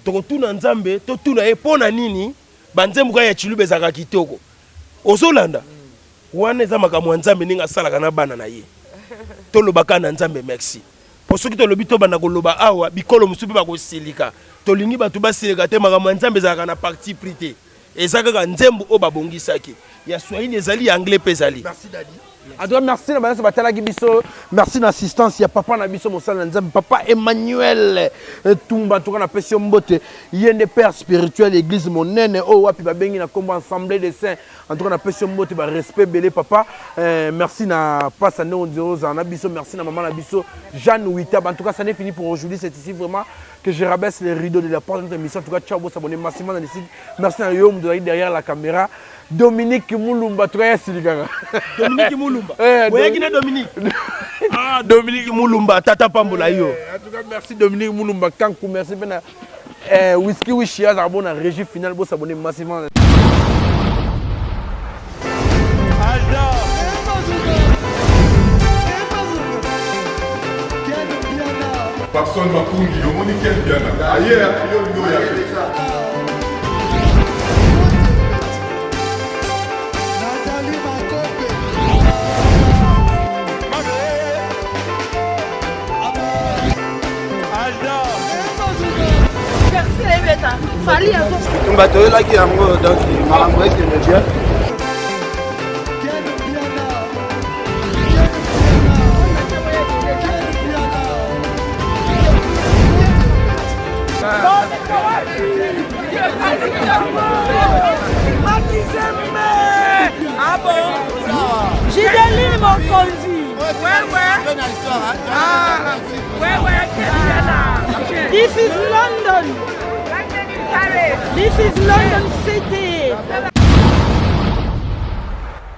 Tokotuna Nzambe, totuna ye mpo na nini banzembo kaka ya Tshiluba ezalaka kitoko. Ozolanda? Wana eza makambo ya Nzambe ndenge asalaka na bana na ye. Toloba kaka na Nzambe merci. Po soki tolobi tobanda koloba awa bikolo mosusu mpe bakosilika. Tolingi bato basilika te, makambo ya Nzambe ezalaka na parti pris te. Eza kaka nzembo oyo babongisaki. Ya Swahili ezali, ya anglais mpe ezali. Merci daddy. En tout cas, merci na banso batalaki biso. Merci na assistance ya papa na biso mosala na Nzambe, papa Emmanuel Tumba. En tout cas, na pesi yo mbote. Ye nde père spirituel église monene oyo wapi babengi na kombo Assemblée des Saints. En tout cas, na pesi yo mbote ba respect belé papa. Merci na pasa ndenge ondire ozala na biso. Merci na maman na biso Jeanne Witaba. En tout cas, ça n'est fini pour aujourd'hui. C'est ici vraiment que je rabaisse les rideaux de la porte de notre émission. En tout cas, ciao, bo s'abonner massivement dans le site. Merci na yo moto derrière la caméra. Dominique Mulumba, tout cas, silikaka. Dominique Mulumba. Boyaki na Dominique. Ah, Dominique Mulumba, tata pambola yo. En tout cas, merci Dominique Mulumba Kanku, merci pena. Whisky Wishi azala bon na régie finale, bo s'abonner massivement. Papson Makungi, omoni Ken Mpiana aye yo olingi oya te. Tumba toyelaki yango donc makambo ekende bien. Gideline Mokonzi. This is London. This is London City.